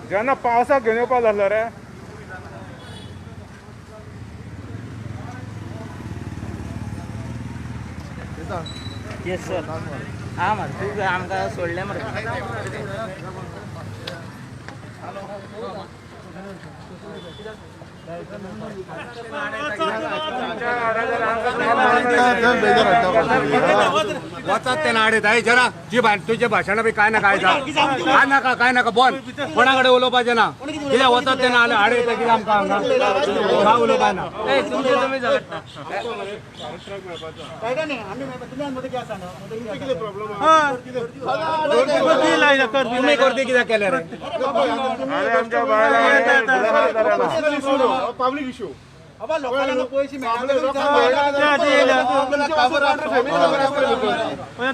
जेन्ना पावसाक घेवन येवपा जाल्लो रे. Yes sir. हा मरे तूं आमकां सोडलें मरे. वचात ते नाडे ताई जरा जी तुझे भाशणां बी काय ना काय काय नाका काय नाका बोल कोणा कडेन उलोवपाचें ना कित्याक वचत ते ना आडे येता कित्याक आमकां हांगा काय उलोवपा ना. तुमचे तुमी झगडटा. तुमी गर्दी कित्याक केले रे? Public issue.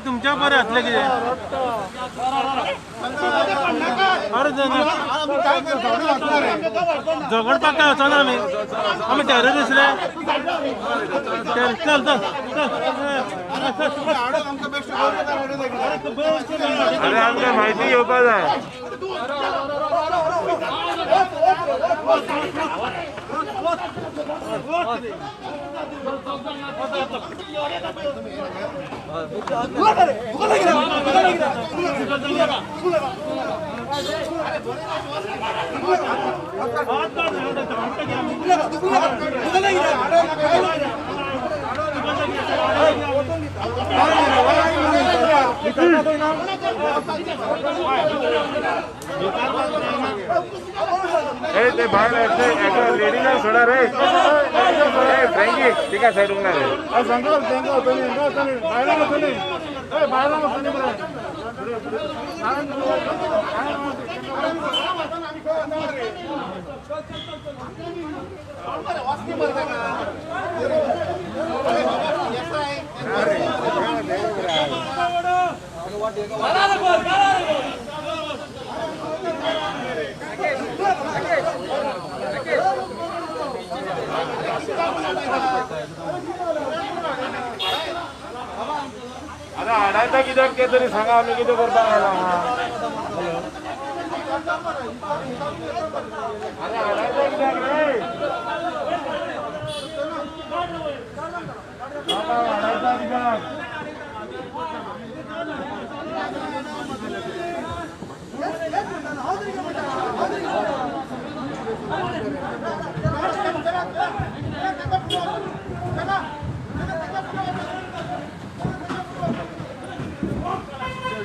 तुमच्या बरें आसलें कितें? अरे झगडपाक काय वचना आमी, आमी टेररिस्ट रे. चल चल चल. अरे आमकां म्हायती घेवपा जाय. ते भायर लेडीजांक सोडा रे. फ्रँकी तिका सायडूंक ना रे. आतां हाडायता कित्याक तें तरी सांगा आमी कितें करपाक आयला. आरे हाडायता कित्याक रे? हाडायता कित्याक?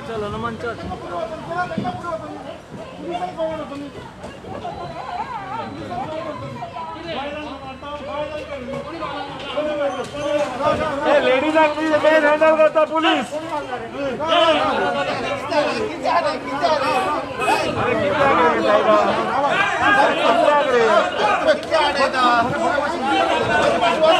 चल हनुमान चल. लेडीजांक मेन हँडल करता पुलीस. अरे कित्याक रे सायबा?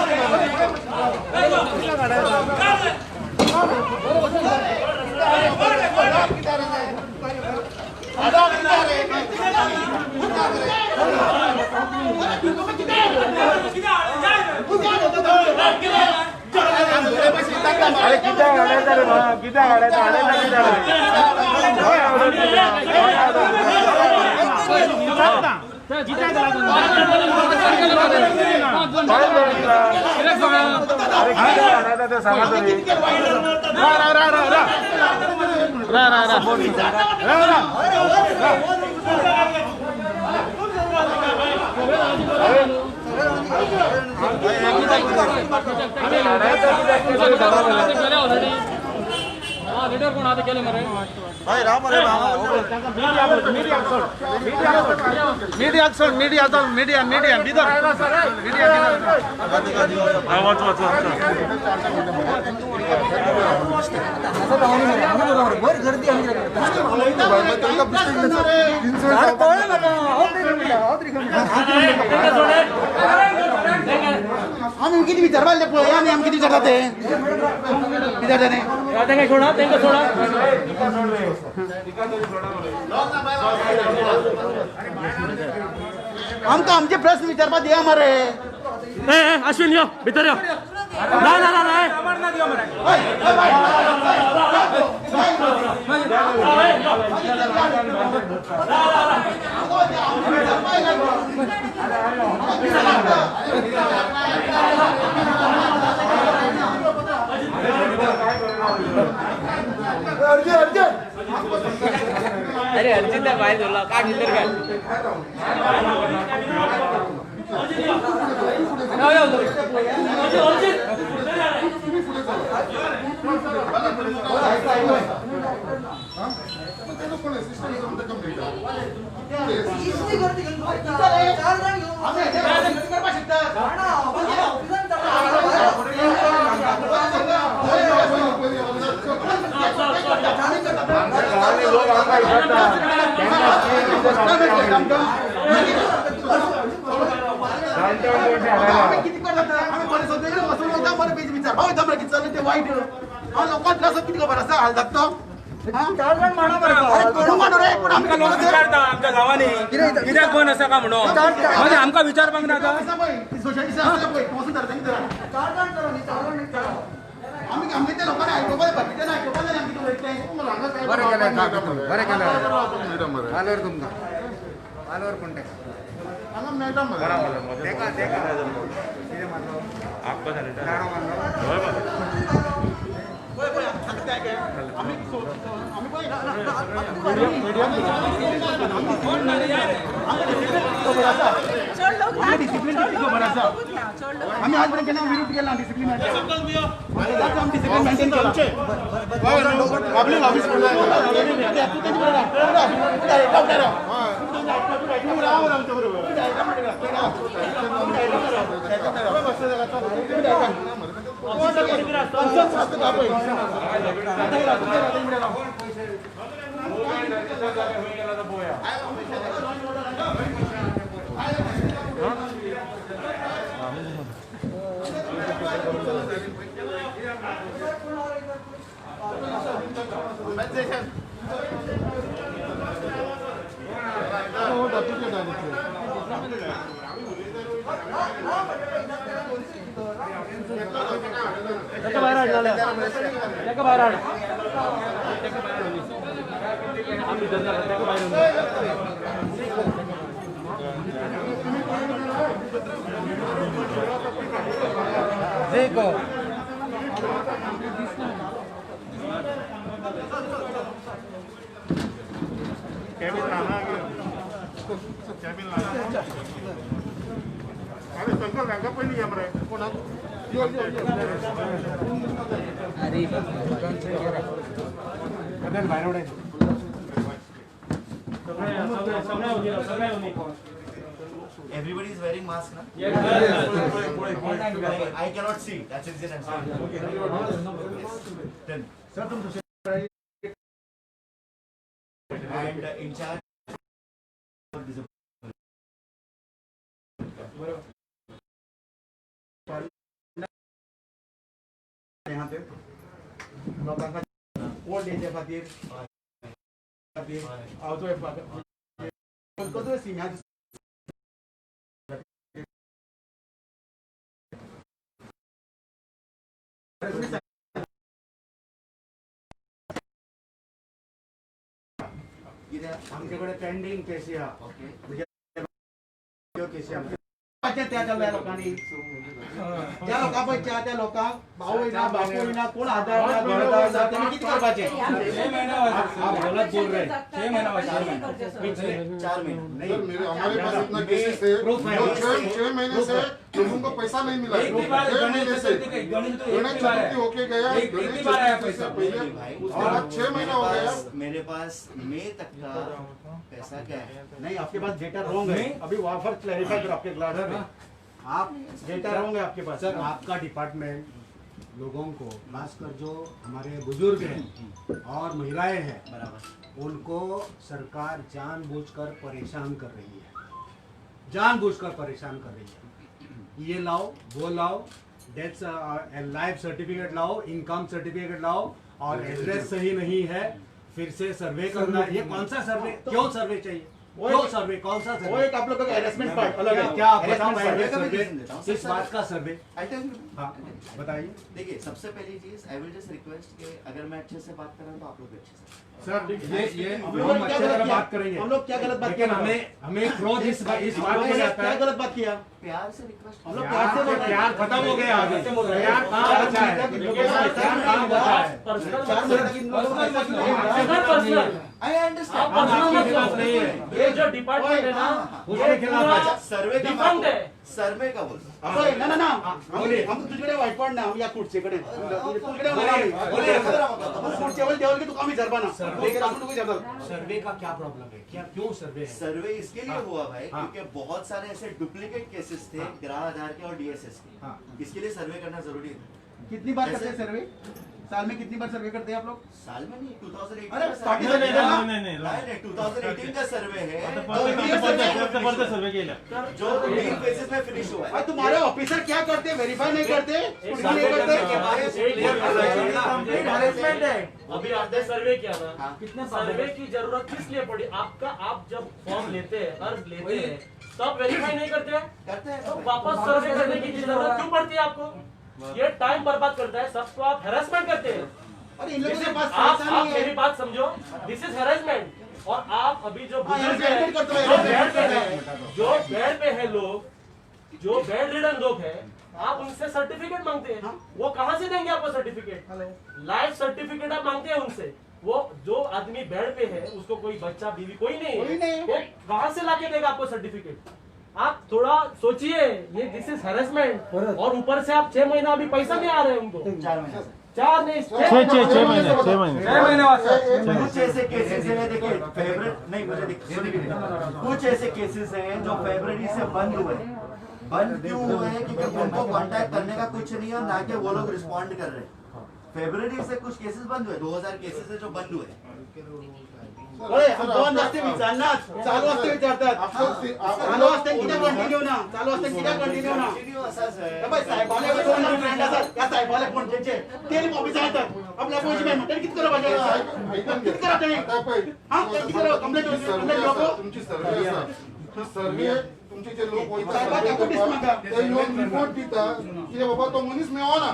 कित्याक रे? अरे कित्याक हाडायता रे बाबा? कित्याक हाडायता? हाडायता कित्याक रे? अरे कित्याक हाडायता ते सांगा तरी. मीडिया मीडिया मीडिया आमी कितें विचारपाक पळय आनी आमी कितें विचारता ते विचारता ते तांकां सोडा, तांकां सोडा. आमकां आमचे प्रस्न विचारपाक दिया मरे. अश्विन यो भितर यो. ना ना ना अरे अर्जित भायर धरला काढ भितर काढ. वाईट लोकांक त्रास कितें खबर आसा हाल जाता. आमच्या गांवांनी कित्याक कोण आसा काय म्हणून आमकां विचारपाक नाका. बरें केलें, बरें केलें. पालोर तुमकां पालोर कोण तेका तेका तेका कितें मारलो दाडो मारलो. आमी आज पर्यंत केन्ना विरुद्ध केला डिसिप्लीन डिसिप्लीन मेंटेन केला. ताका भायर हाड. अरे भायर उडय. Everybody is wearing mask, na? Yes. I cannot see. That's the reason I'm saying. Okay. Yes. Then, sir, तुम and in charge of this. यहाँ पे लोकांक ओल्ड एजा खातीर खातीर हावज वायफ कसो सिम्या आमचे कडेन पेंडींग केसी आहा. त्यो केसी आमचे त्या त्या लोकांनी ज्या लोकां पळय त्या त्या लोकांक भाव येना बापूय ना कोण आधार ना घरदार ना तेणी कितें करपाचें? आप गलत बोल रहे. 6 महीना हुआ, 4 महीना. 4 महीने नहीं, मेरे हमारे पास इतना केसेस है. 6 महीने से लोगों को पैसा नहीं मिला. 6 महीने से गणेश चतुर्थी होके गया, गणेश चतुर्थी से पहले उसके बाद 6 महीना हो गया. मेरे पास मई तक का पैसा क्या है? नहीं, आपके पास डेटा रॉन्ग है. अभी वहाँ पर क्लैरिफाई करो आपके क्लास में. आप डेटा रॉन्ग है आपके पास. सर, आपका डिपार्टमेंट लोगों को, खासकर जो हमारे बुजुर्ग हैं और महिलाएं हैं, बराबर, उनको सरकार जानबूझकर परेशान कर रही है. जानबूझकर परेशान कर रही है. ये लाओ, वो लाओ, डेथ लाइफ सर्टिफिकेट लाओ, इनकम सर्टिफिकेट लाओ, और एड्रेस सही नहीं है, फिर से सर्वे करना. ये कौन सा सर्वे? क्यों सर्वे चाहिए? क्यों सर्वे? कौन सा वो सर्वे? एक आप लोग का हेरेसमेंट पार्ट अलग है. क्या आप बता पाएंगे मैं सर्वे रीजन देता हूँ। किस बात का सर्वे? I tell you. हाँ बताइए. देखिए, सबसे पहली चीज I will just request कि अगर मैं अच्छे से बात कर रहा हूँ तो आप लोग भी अच्छे से. सर, ये हम हम लोगों ने अच्छे क्या गलत तरह किया? बात करेंगे. हम लोग क्या गलत बात लेकिन किया? हमें हमें क्रोध इस बात हम लोगों पे ने आता क्या है. गलत बात किया? प्यार से रिक्वेस्ट। हम लोग प्यार से बोल रहे हैं। प्यार खत्म हो गया अभी। प्यार कहाँ बचा है? प्यार कहाँ बचा है? Personal I understand. आप पर्सनल मत खिलाफ नहीं है। ये जो डिपार्टमेंट है ना, उसके खिलाफ है। सर्वे का डिफंक्ट है। सर्वे का बोल। पळय, ना ना ना, आमकां तुजे कडेन वायटपण ना, आमी ह्या खुर्चे कडेन तुजे कडेन खुर्चे वयले देंवले की तुका आमी विचारपा ना, आमी तुका विचारता। सर्वे का क्या प्रॉब्लम है? क्या क्यों सर्वे है? सर्वे इसके लिए हुआ भाई क्योंकि बहुत सारे ऐसे डुप्लीकेट केसेस थे ग्राह आधार के और डीएसएस के, इसके लिए सर्वे करना जरूरी है। कितनी बार करते हैं सर्वे? साल में कितनी बार सर्वे करते हैं आप लोग? साल में नहीं, 2018 अरे नहीं नहीं नहीं 2018 का सर्वे है सर्वे केला जो 3 फेजेस में फिनिश हुआ है। तुम्हारे ऑफिसर क्या करते हैं? वेरीफाई नहीं करते, नहीं करते। अभी आपने सर्वे किया ना, कितने सर्वे की जरूरत किस लिए पड़ी? आपका आप जब फॉर्म लेते हैं, अर्ज लेते हैं, तब वेरीफाई नहीं करते हैं? करते हैं। तो वापस सर्वे करने की जरूरत क्यों पड़ती है आपको? ये टाइम बर्बाद करता है, सबको आप हेरासमेंट करते हैं। और इन लोगों के पास आप मेरी बात समझो, this is harassment. और आप अभी जो बुजुर्ग हैं, जो बेड पे है लोग, जो बेड रिडन लोग हैं, आप उनसे सर्टिफिकेट मांगते हैं। वो कहाँ से देंगे आपको सर्टिफिकेट? लाइफ सर्टिफिकेट आप मांगते हैं उनसे। वो जो आदमी बेड पे है उसको कोई बच्चा बीवी कोई नहीं है, वो कहाँ से लाके देगा आपको सर्टिफिकेट? आप थोड़ा सोचिए, ये this is harassment. और ऊपर से आप 6 महीना अभी पैसा नहीं आ रहे उनको। 4 महीने, 4 नहीं 6 महीने, 6 महीने, 6 महीने। कुछ ऐसे केसेस हैं, देखिए फेवरेट नहीं मुझे कुछ ऐसे केसेस हैं जो फरवरी से बंद हुए। बंद क्यों हुए हैं? क्योंकि उनको कांटेक्ट करने का कुछ नहीं है, ना कि वो लोग रिस्पॉन्ड कर रहे हैं। फरवरी से कुछ केसेस बंद हुए, 2000 केसेस है जो बंद हुए। बंद आसते विचारना, चालू आसते विचारतात, चालू आसते कित्याक कंटिन्यू ना, चालू आसते कित्याक कंटिन्यू ना। पळय साहेबाले दोन फ्रेंड आसात, ह्या साहेबाले पणजेचे ते ऑफिसार येतात, आपल्या पयशे मेळना, तेणी कितें करप? कितें करप तेणी? हां, कितें करप? कंप्लेंट कंप्लेंट तुमची सर्वे आसा, ती सर्वे तुमचे जे लोक वयता ते येवन रिपोर्ट दिता की बाबा तो मनीस मेळना,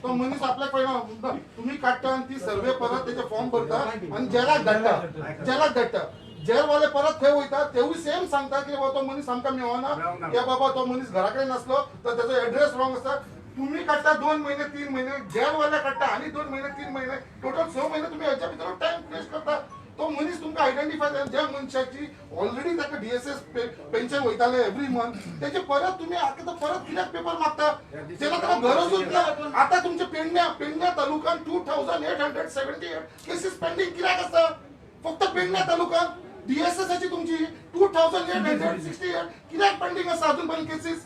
तो मनीस आपल्याक कळना। तुमी काडटा आनी ती सर्वे परत तेजे फॉर्म भरता आनी जेलाक धाडटा, जेलाक धाडटा। जेलवाले परत थंय वयता, तेवूय सेम सांगता की बाबा तो मनीस आमकां मेळना, की बाबा तो मनीस घरा कडेन नासलो तर तेजो एड्रेस रॉंग आसा। तुम्ही काडटा 2 महिने 3 महिने, जेलवाले काडटा आनी 2 महिने 3 महिने, टोटल 6 महिने तुमी हेच्या भितर टायम वेस्ट करता। तो मनीस तुमकां आयडेंटिफाय जाता, ज्या मनशाची ऑलरेडी ताका डीएसएस पेन्शन वयताले एवरी मंथ, तेजे परत तुमी आतां परत कित्याक पेपर मागता? जेन्ना ताका गरजूच ना। आतां तुमचे पेडण्या पेडण्या तालुक्यान 2878 केसीस पेंडींग कित्याक आसा? फक्त पेडण्या तालुक्यान डीएसएसाची तुमची 2868 कित्याक पेंडींग आसा अजून पर्यंत केसीस?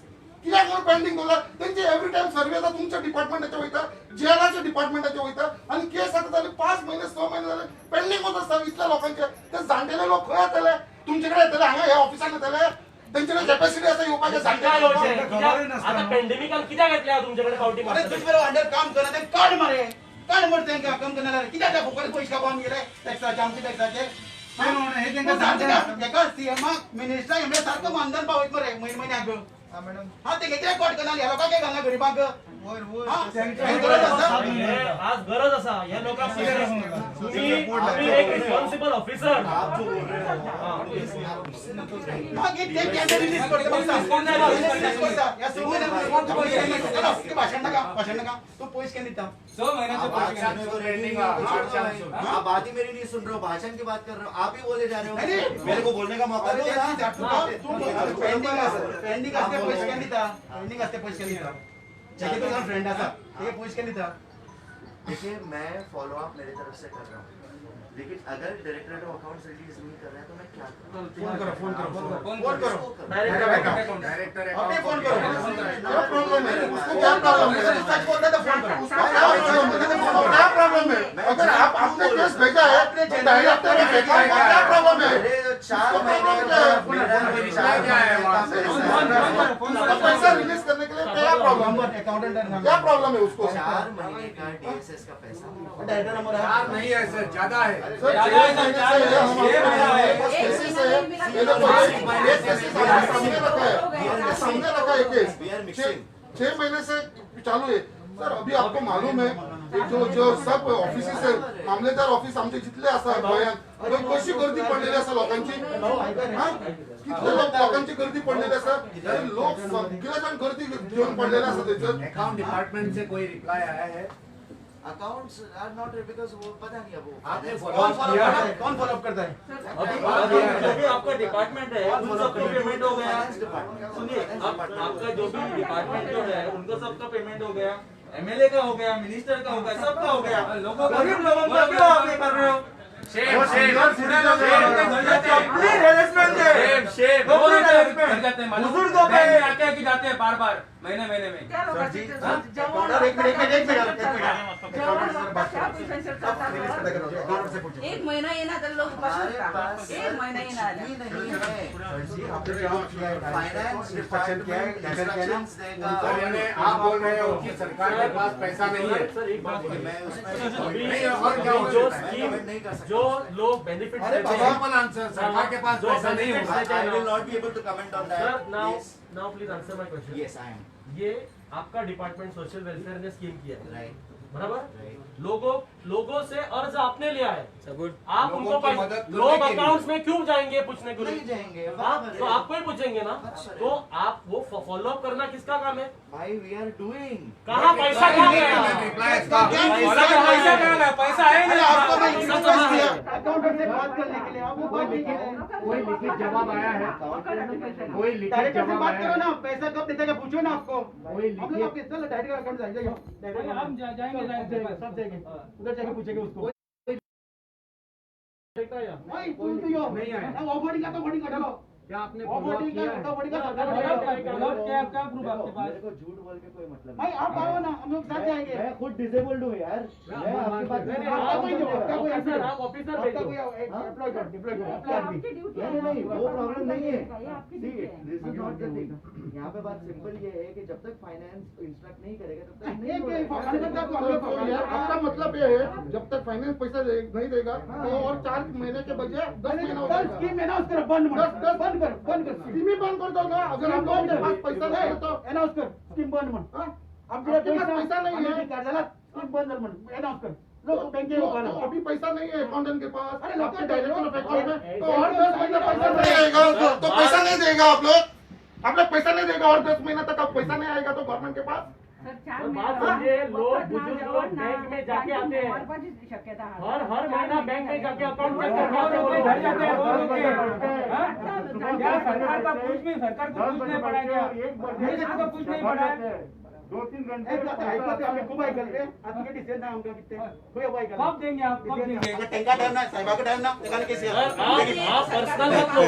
कित्याक म्हणून पेंडींग दवरला? तेंचे एवरी टायम सर्वे जाता, तुमच्या डिपार्टमेंटाचे वयता, जेलाच्या डिपार्टमेंटाचे वयता आनी केस आतां जाले 5 महिने 6 महिने जाले पेंडींग वता आसता इतल्या लोकांचे। ते जाणटेले लोक खंय येतले? तुमचे कडेन येतले, हांगा ह्या ऑफिसान येतले? तेंचे कडेन कॅपॅसिटी आसा येवपाचे जाणटेले लोक? आतां पेंडेमिकान कित्याक येतले तुमचे कडेन फावटी? अरे तुजे बरोबर अंडर काम करना ते काड मरे, काड मरे तेंकां काम करना कित्याक ते फुकट पयशे कापून गेले टॅक्साचे, आमचे टॅक्साचे। एका सीएमाक मिनिस्टराक हेमले सारको मानधन पावयत मरे म्हयने म्हयन्याक। हा ते कित्याक कोट करना ह्या लोकांक घालना गरिबांक? आज गरज आसा ह्या लोकांक। तुम्ही एक रिस्पॉन्सिबल ऑफिसर। भाशण नाका, भाशण नाका। तूं पयशे केन्ना दिता? 6 महिन्याचे आप बात ही मेरी नहीं सुन रहे हो, भाषण की बात कर रहे हो, आप ही बोले जा रहे हो, मेरे को बोलने का मौका दो। पेंडींग आसा, पेंडींग आसते पयशे केन्ना दिता? पेंडींग आसते पयशे केन्ना दिता? जेके तुझा फ्रेंड आसा तेके पयशे केन्ना दिता? देखिए मैं फॉलो अप मेरे तरफ से कर रहा हूँ, लेकिन अगर डायरेक्टरेट ऑफ अकाउंट्स रिलीज नहीं कर रहा है तो मैं क्या करूं? फोन करो, फोन करो, फोन करो, डायरेक्टर अपने फोन करो। क्या प्रॉब्लम है उसको? क्या प्रॉब्लम है? सच बोलता तो फोन करो। उसको क्या प्रॉब्लम है? अगर आप आपने केस भेजा है तो डायरेक्टर अकाउंट का क्या प्रॉब्लम है? 4 महीने पैसा रिलीज करने के लिए क्या प्रॉब्लम है? क्या प्रॉब्लम है उसको? 4 महीने का डीएसएस का पैसा डायरेक्टर नंबर नहीं है सर, ज्यादा है। सर 6 महीने से सामने रखा है, सामने रखा है केस, 6 महीने से चालू है। सर, अभी आपको मालूम है, जो जो सब ऑफिसेस है, मामलेदार ऑफिस आमचे जितले आसा गोंयांत, थंय कशी गर्दी पडलेली आसा लोकांची. हा? कितले लोकांची गर्दी पडलेली आसा. ते लोक सगळे जाण गर्दी घेवन पडलेले आसा थंयसर. अकाउंट डिपार्टमेंट से कोई रिप्लाई आया है? अकाउंट्स are not, because वो पता नहीं अब वो आपने कौन फॉलो फॉलो किया है? कौन फॉलो अप करता है? अभी अभी जो भी आपका डिपार्टमेंट है, उन सबको पेमेंट हो गया. Finance department. सुनिए, आपका जो भी डिपार्टमेंट जो है, उनको सबका पेमेंट हो गया, एमएलए का हो गया, मिनिस्टर का हो गया, सबका हो गया. लोगों का गरीब लोगों का क्यों आप ये कर रहे हो? Shame shame. कंप्लीट हेरेसमेंट है. Shame shame. रोज कंप्लीट घर हेरेसमेंट. जाते हैं मालूम. बुजुर्गों पे. बैंक में आके के जाते हैं बार बार, महीने महीने में. त्या लोकांचे जेवण एक मिनिट, एक मिनिट, एक मिनिट, एक मिनिट. जेवण त्या पयशांचेर चलता. अकाउंट से पूछो. एक महिना येना जाल्यार लोक उपाशी हमारे उरता. पास एक महिना येना जाल्यार. भी नहीं है. सर जी, आपने जॉब किया है, फाइनेंस इंस्ट्रक्शन किया है, डिपार्टमेंट लेटर किया है ना? इंस्ट्रक्शंस देगा. और यानी आप बोल रहे हो कि सरकार के पास पैसा नहीं है. सर, एक बात बोलिए. मैं उसमें अभी नहीं, और क्या हो जो सकता है? स्कीम नहीं कर सकता. जो लोग बेनिफिट अरे लेते बाबा, हैं सिंपल आंसर, सरकार के पास जो पैसा नहीं benefits होगा. लेते हैं I will ना, not be able to comment on sir, that. Now now please answer my question. Yes, I am. ये आपका डिपार्टमेंट सोशल वेलफेयर ने स्कीम किया है, राइट. बराबर? राइट. लोगों लोगों से अर्ज आपने लिया है. आप लोगों उनको की पैसे मदद करने लोग के लिए. अकाउंट्स में क्यों जाएंगे पूछने के लिए? नहीं जाएंगे. हाँ, बराबर तो है. आपको ही पूछेंगे ना. बराबर है. तो आप वो फॉलो अप करना किसका काम है? भाई, we are doing. कहाँ पैसा कहाँ गया? Reply stop. पैसा कहाँ गया? पैसा है अरे नहीं. आपको मैं पैसा रिक्वेस्ट कहाँ किया है? अकाउंटेंट से बात करने के लिए, आप वो बात नहीं किया. कोई लिखित जवाब आया है? कोई लिखित डायरेक्टर से जवाब बात आया करो है? ना, पैसा कब देता है पूछो ना आपको. कोई हम लोग लिखित आपके चलो डायरेक्टर अकाउंट जाएंगे, डायरेक्टर हम जाएंगे डायरेक्टर के पास. सब जाएंगे, उधर जाके पूछेंगे उसको. नहीं, तू तो यो नहीं आया. ऑफबोर्डिंग का तो बोर्डिंग का डालो. क्या आपने फॉलो अप ऑफबोर्डिंग किया का है? तो बोर्डिंग का बोलो क्या, बोलो क्या, क्या प्रूफ आपके पास? मेरे को झूठ बोल के कोई मतलब भाई, आप आओ ना, हम लोग साथ जाएंगे. मैं खुद डिसेबल्ड हूँ यार. मैं आपकी बात नहीं, नहीं, आपका कोई जो आपका कोई ऑफिसर, आप ऑफिसर आपका भेजो. कोई एम्प्लॉय करो, डिप्लॉय करो आपका आदमी. नहीं नहीं नहीं, वो प्रॉब्लम नहीं है. See, this is not the thing. यहाँ पे बात सिंपल ये है कि जब तक फाइनेंस इंस्ट्रक्ट नहीं करेगा, तब तक नहीं एक हो रहा है. फकाने करता आपको हम तो लोग तो यार, आपका मतलब ये है, जब तक फाइनेंस पैसा नहीं देगा तो और 4 महीने के बजाय 10 महीना हो कल जाएगा. स्कीम अनाउंस कर, बंद दस दस बंद कर, बंद कर स्कीम. स्कीम ही बंद कर दो ना, अगर आप लोगों के पास पैसा नहीं है तो. अनाउंस कर, स्कीम बंद म्हण. हाँ? आमच्या आपके पास पैसा नहीं है. झाला, स्कीम बंद झालं म्हण, अनाउंस कर. लोक बँके तो अभी पैसा नहीं है अकाउंटेंट के पास. अरे लोग आपके डायरेक्टर ऑफ अकाउंट में तो और 10 महीना पैसा नहीं आएगा. तो पैसा नहीं देगा आप लोग? आप लोग पैसा नहीं देगा और 10 महीना तक आप पैसा नहीं आएगा तो गवर्नमेंट के पास? और बात समझिए, लोग बुजुर्ग लोग बैंक में जाके आते हैं, हर हर महीना बैंक में जाके अकाउंट चेक करके आते हैं वो लोग. घर जाते हैं रोज के. हाँ? क्या सरकार का कुछ नहीं, सरकार को कुछ नहीं पड़ा क्या? मिनिस्टर को कुछ नहीं पड़ा है? 2-3 घंटे. ऐकलं ते आम्ही खूप ऐकलं रे. आता तुगे डिसिजन ना आमकां कितें खंय ऐकलं. कब देंगे आप, कब देंगे? आता तेंका टायम ना, साहेबाक टायम ना, तेका केस. सर, आप पर्सनल मत लो,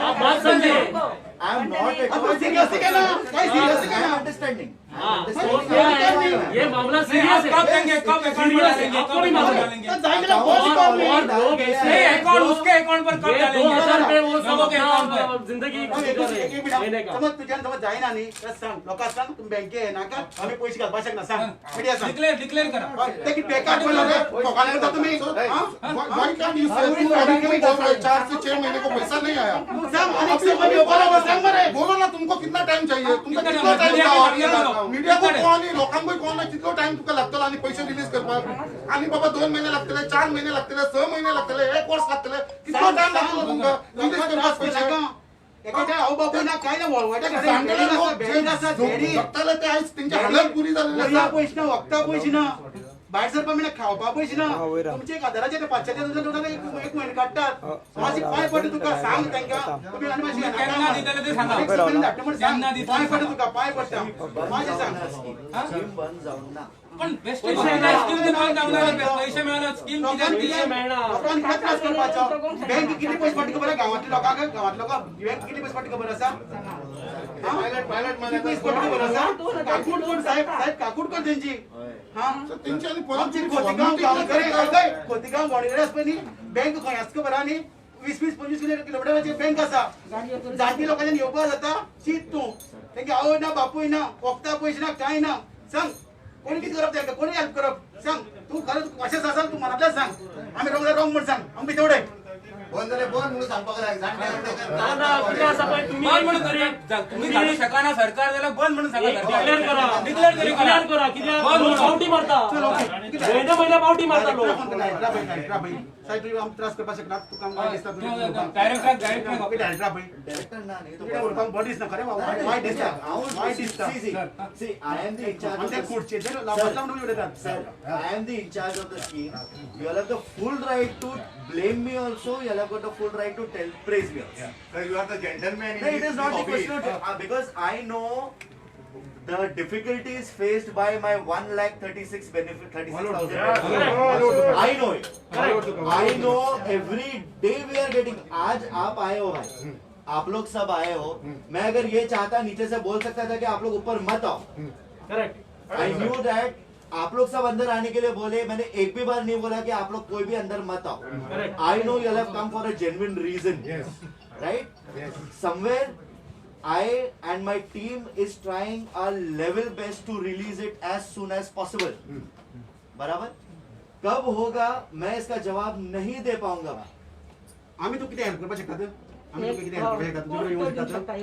आप बात समझिए. I am not at तू सिरियस आहे ना? काय सिरियस आहे ना? अंडरस्टँडिंग. हाँ, तो क्या है, ये मामला नहीं, सीरियस आप है. कब देंगे, कब अकाउंट पर सीरियस है, डालेंगे, आपको कब भी अकाउंट मालूम है. डालेंगे? और और लोग ऐसे नहीं, हैं अकाउंट जो उसके अकाउंट पर कब ये दो डालेंगे? हजार पे वो सब लोगों के अकाउंट अपना पर. जिंदगी कर रहे हैं महीने का. समज तुझ्यान समज जायना न्ही तर सांग, लोकांक सांग, तुम्ही बँके येनाका, आमी पयशे घालपाक शकना, सांग मिडिया सांग. डिक्लेअर, डिक्लेअर करा. ते किती बेकार बोललो रे, लोकांना करता तुम्ही. हा? Why can't you say, तू अभी क्यों बोल रहा है 4 से 6 महीने को पैसा नहीं आया? तू सांग आणि समज बोला, सांग मरे. बोलो ना, तुमको कितना टाइम चाहिए? तुमका कितना कितलो time? Time media को जाव? बोलो. मीडिया को कितना कोण न्ही, लोकांकूय कोण ना, कितलो टाइम तुका लागतलो आणि पैसे रिलीज करपाक? आणि बाबा, 2 महिने लागतले, 4 महिने लागतले, 6 महिने लागतले, एक वर्ष लागतले, कितलो टाइम लागतलो तुमका रिलीज करपाक पैसे? एकाच्या हाव बापूय ना, काय ना, वळवटा. जाणटेले लोक जे जगताले ते आयज तेंची हालत पुरी जाल्ली वरया आसा. पयशे ना, वखदां पयशे ना, भायर सरपा म्हणल्यार खावपा पयशे ना. तुमचे एक हजाराचे ते 500चे सुद्दां एक एक म्हयनो काडटात. मातशें पांय पडटा तुका, सांग तांकां तुमी आनी मातशें केन्ना दितले ते सांगा. धाडटा म्हण सांग. केन्ना दितले? पांय पडटा तुका, पांय पडटा, मातशें सांग. स्कीम बंद जाऊन ना. पण बेस्ट स्कीम बंद जावंक ना. पैसे मिळाले, स्कीम लोकांक कित्याक? कितें, लोकांक कितें त्रास करपाचो? बँक कितले पयशे पडटा खबर आसा? गांवांतल्या लोकांक, गांवांतल्या लोकांक बँक कितले पयशे पडटा खबर आसा? कितले पयशे पडटा खबर आसा? काकूट कोण साहेब, साहेब, काकूट कोण तेंची. हा, तेंची आनी परत आमची खोतिगांव गांवकरे, खोतिगांव गोणगेरे आसा पळय न्ही, बँक खंय आसा खबर आसा न्ही? 20 20 25 किलोमिटराचेर बँक आसा. जाणटी लोकांच्यान येवपा जाता? शीत तूं, तेंगे आवय ना, बापूय ना, वखदां पयशे ना, कांय ना. सांग, कोणी कितें करप तांकां? कोणी हेल्प करप? सांग तूं. खरें कशें आसा तूं मनांतल्यान सांग. आमी रोंग जाल्यार रोंग म्हण सांग, आमी तेवढे. बंद जालें बंद म्हणून सांगपाक जाय. ना ना कितें आसा पळय बंद म्हणून तुम्ही काडू शकना सरकार जाल्यार बंद म्हणून सांगा. डिक्लेअर करा, डिक्लेअर तरी डिक्लेअर करा. कित्याक लोक पावटी मारता, म्हयने म्हयने पावटी मारता लोक. साहेब तुमी आमकां त्रास करपाक शकना. तुका वायट दिसता डायरेक्टर डायरेक्टर डायरेक्टर पळय डायरेक्टर ना न्ही तुका उलोवपाक बरें दिसना खरें, वायट दिसता, वायट दिसता. See, I am the in-charge of ते the खुर्चेचेर लावपाक म्हणून उलयतात. Sir, I am the in-charge of the scheme. You all have the full right to blame me also. You all have got the full right to tell, praise me also. Sir, you are the gentleman. No, it is not the question of, because I know the difficulties faced by my 1,36,000 benefit, 36,000. I know it. I know every day we are getting. आज आप आए हो भाई, आप लोग सब आए हो. मैं अगर ये चाहता नीचे से बोल सकता था कि आप लोग ऊपर मत आओ. करेक्ट. I knew that आप लोग सब अंदर आने के लिए बोले. मैंने एक भी बार नहीं बोला कि आप लोग कोई भी अंदर मत आओ. I know you have come for a genuine reason, right? Somewhere I and my team is trying our level best to release it as soon as possible. बराबर? कब होगा मैं इसका जवाब नहीं दे पाऊंगा. आम्ही तो किती हेल्प करपाक शकतात? आम्ही तुका किती हेल्प करपाक शकतात?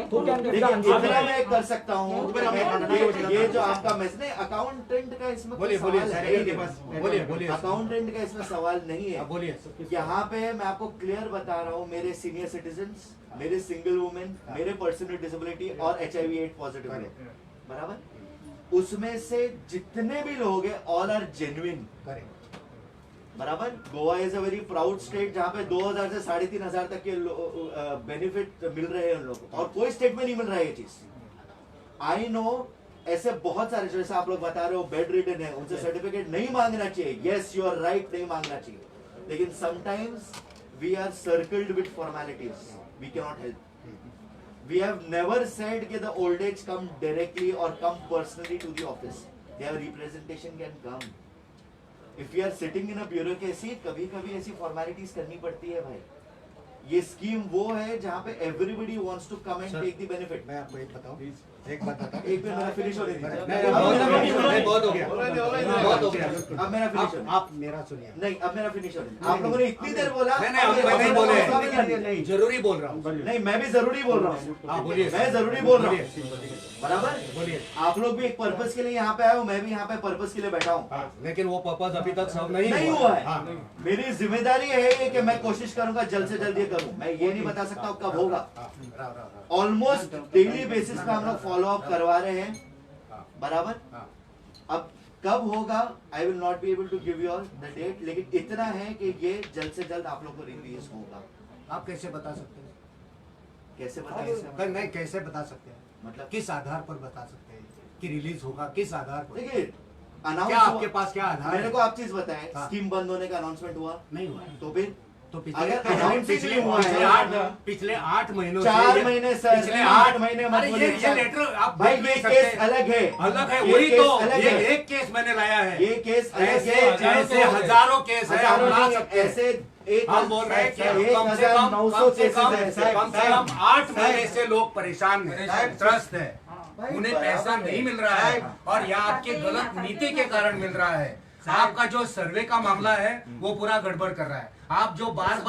देखिए इतना मैं कर सकता हूँ. ये जो आपका मैसेज नहीं, अकाउंटेंट का इसमें बोलिए सवाल है ही बोलिए बोलिए बोलिए. अकाउंटेंट का इसमें सवाल नहीं है. बोलिए. यहाँ पे मैं आपको क्लियर बता रहा हूँ, मेरे सीनियर सिटीजन, मेरे सिंगल वुमेन, मेरे पर्सन विद डिसेबिलिटी और HIV AIDS positive लोग, बराबर, उसमें से जितने भी लोग हैं ऑल are genuine, बराबर. Goa is a very proud state जहाँ पे 2000 से 3500 तक के बेनिफिट मिल रहे हैं उन लोगों को, और कोई स्टेट में नहीं मिल रहा है ये चीज. I know ऐसे बहुत सारे, जैसे आप लोग बता रहे हो बेड रिडन है, उनसे सर्टिफिकेट नहीं मांगना चाहिए. यस you are right, नहीं मांगना चाहिए, लेकिन sometimes we are circled with formalities, we can not help. We have never said कि the old age come directly Aur come personally to the office. Their representation can come. If you are sitting in a bureaucracy, कभी कभी ऐसी formalities करनी पड़ती है भाई. ये scheme वो है जहाँ पे everybody wants to come and take the benefit. मैं आपको एक बताऊं, एक बात बताऊं, एक मिनट मेरा फिनिश होने दीजिए. बहुत हो गया, बहुत हो गया. अब मेरा फिनिश होने, आप मेरा सुनिए. नहीं अब मेरा फिनिश होने. आप लोगों ने इतनी देर बोला. नहीं बोले, जरूरी बोल रहा हूँ. नहीं मैं भी जरूरी बोल रहा हूँ. बोलिए. मैं जरूरी बोल रहा हूँ, बराबर. बोलिए. आप लोग भी एक पर्पस के लिए यहाँ पे आए हो, मैं भी यहाँ पे पर्पस के लिए बैठा हूँ, लेकिन वो पर्पस अभी तक सर्व नहीं हुआ है. मेरी जिम्मेदारी है कि मैं कोशिश करूंगा जल्द से जल्द ये करूँ. मैं ये नहीं बता सकता हूँ कब होगा. ऑलमोस्ट डेली बेसिस पे हम लोग फॉलो अप करवा रहे हैं, बराबर. अब कब होगा I will not be able to give you all the date, लेकिन इतना है कि ये जल्द से जल्द आप लोग को रिलीज होगा. आप कैसे बता सकते हैं? कैसे बता सकते हैं? नहीं कैसे बता सकते हैं, मतलब किस आधार पर बता सकते हैं कि रिलीज होगा, किस आधार पर? देखिए अनाउंस, आपके पास क्या आधार? मेरे को आप चीज बताएं, स्कीम बंद होने का अनाउंसमेंट हुआ? नहीं हुआ. तो फिर तो पिछले पिछले 8 महीनों, 4 महीने सर, पिछले 8 महीने. ये लेटर आप भाई, ये केस अलग है, अलग है. वही तो ये एक केस मैंने लाया है, ये केस अलग है. ऐसे हजारों केस है, हम ला सकते हैं. ऐसे हम बोल रहे हैं कि कम से कम 8 महीने से लोग परेशान हैं, त्रस्त है, उन्हें पैसा नहीं मिल रहा है, और यह आपके गलत नीति के कारण मिल रहा है. आपका जो सर्वे का मामला है वो पूरा गड़बड़ कर रहा है. आप जो बार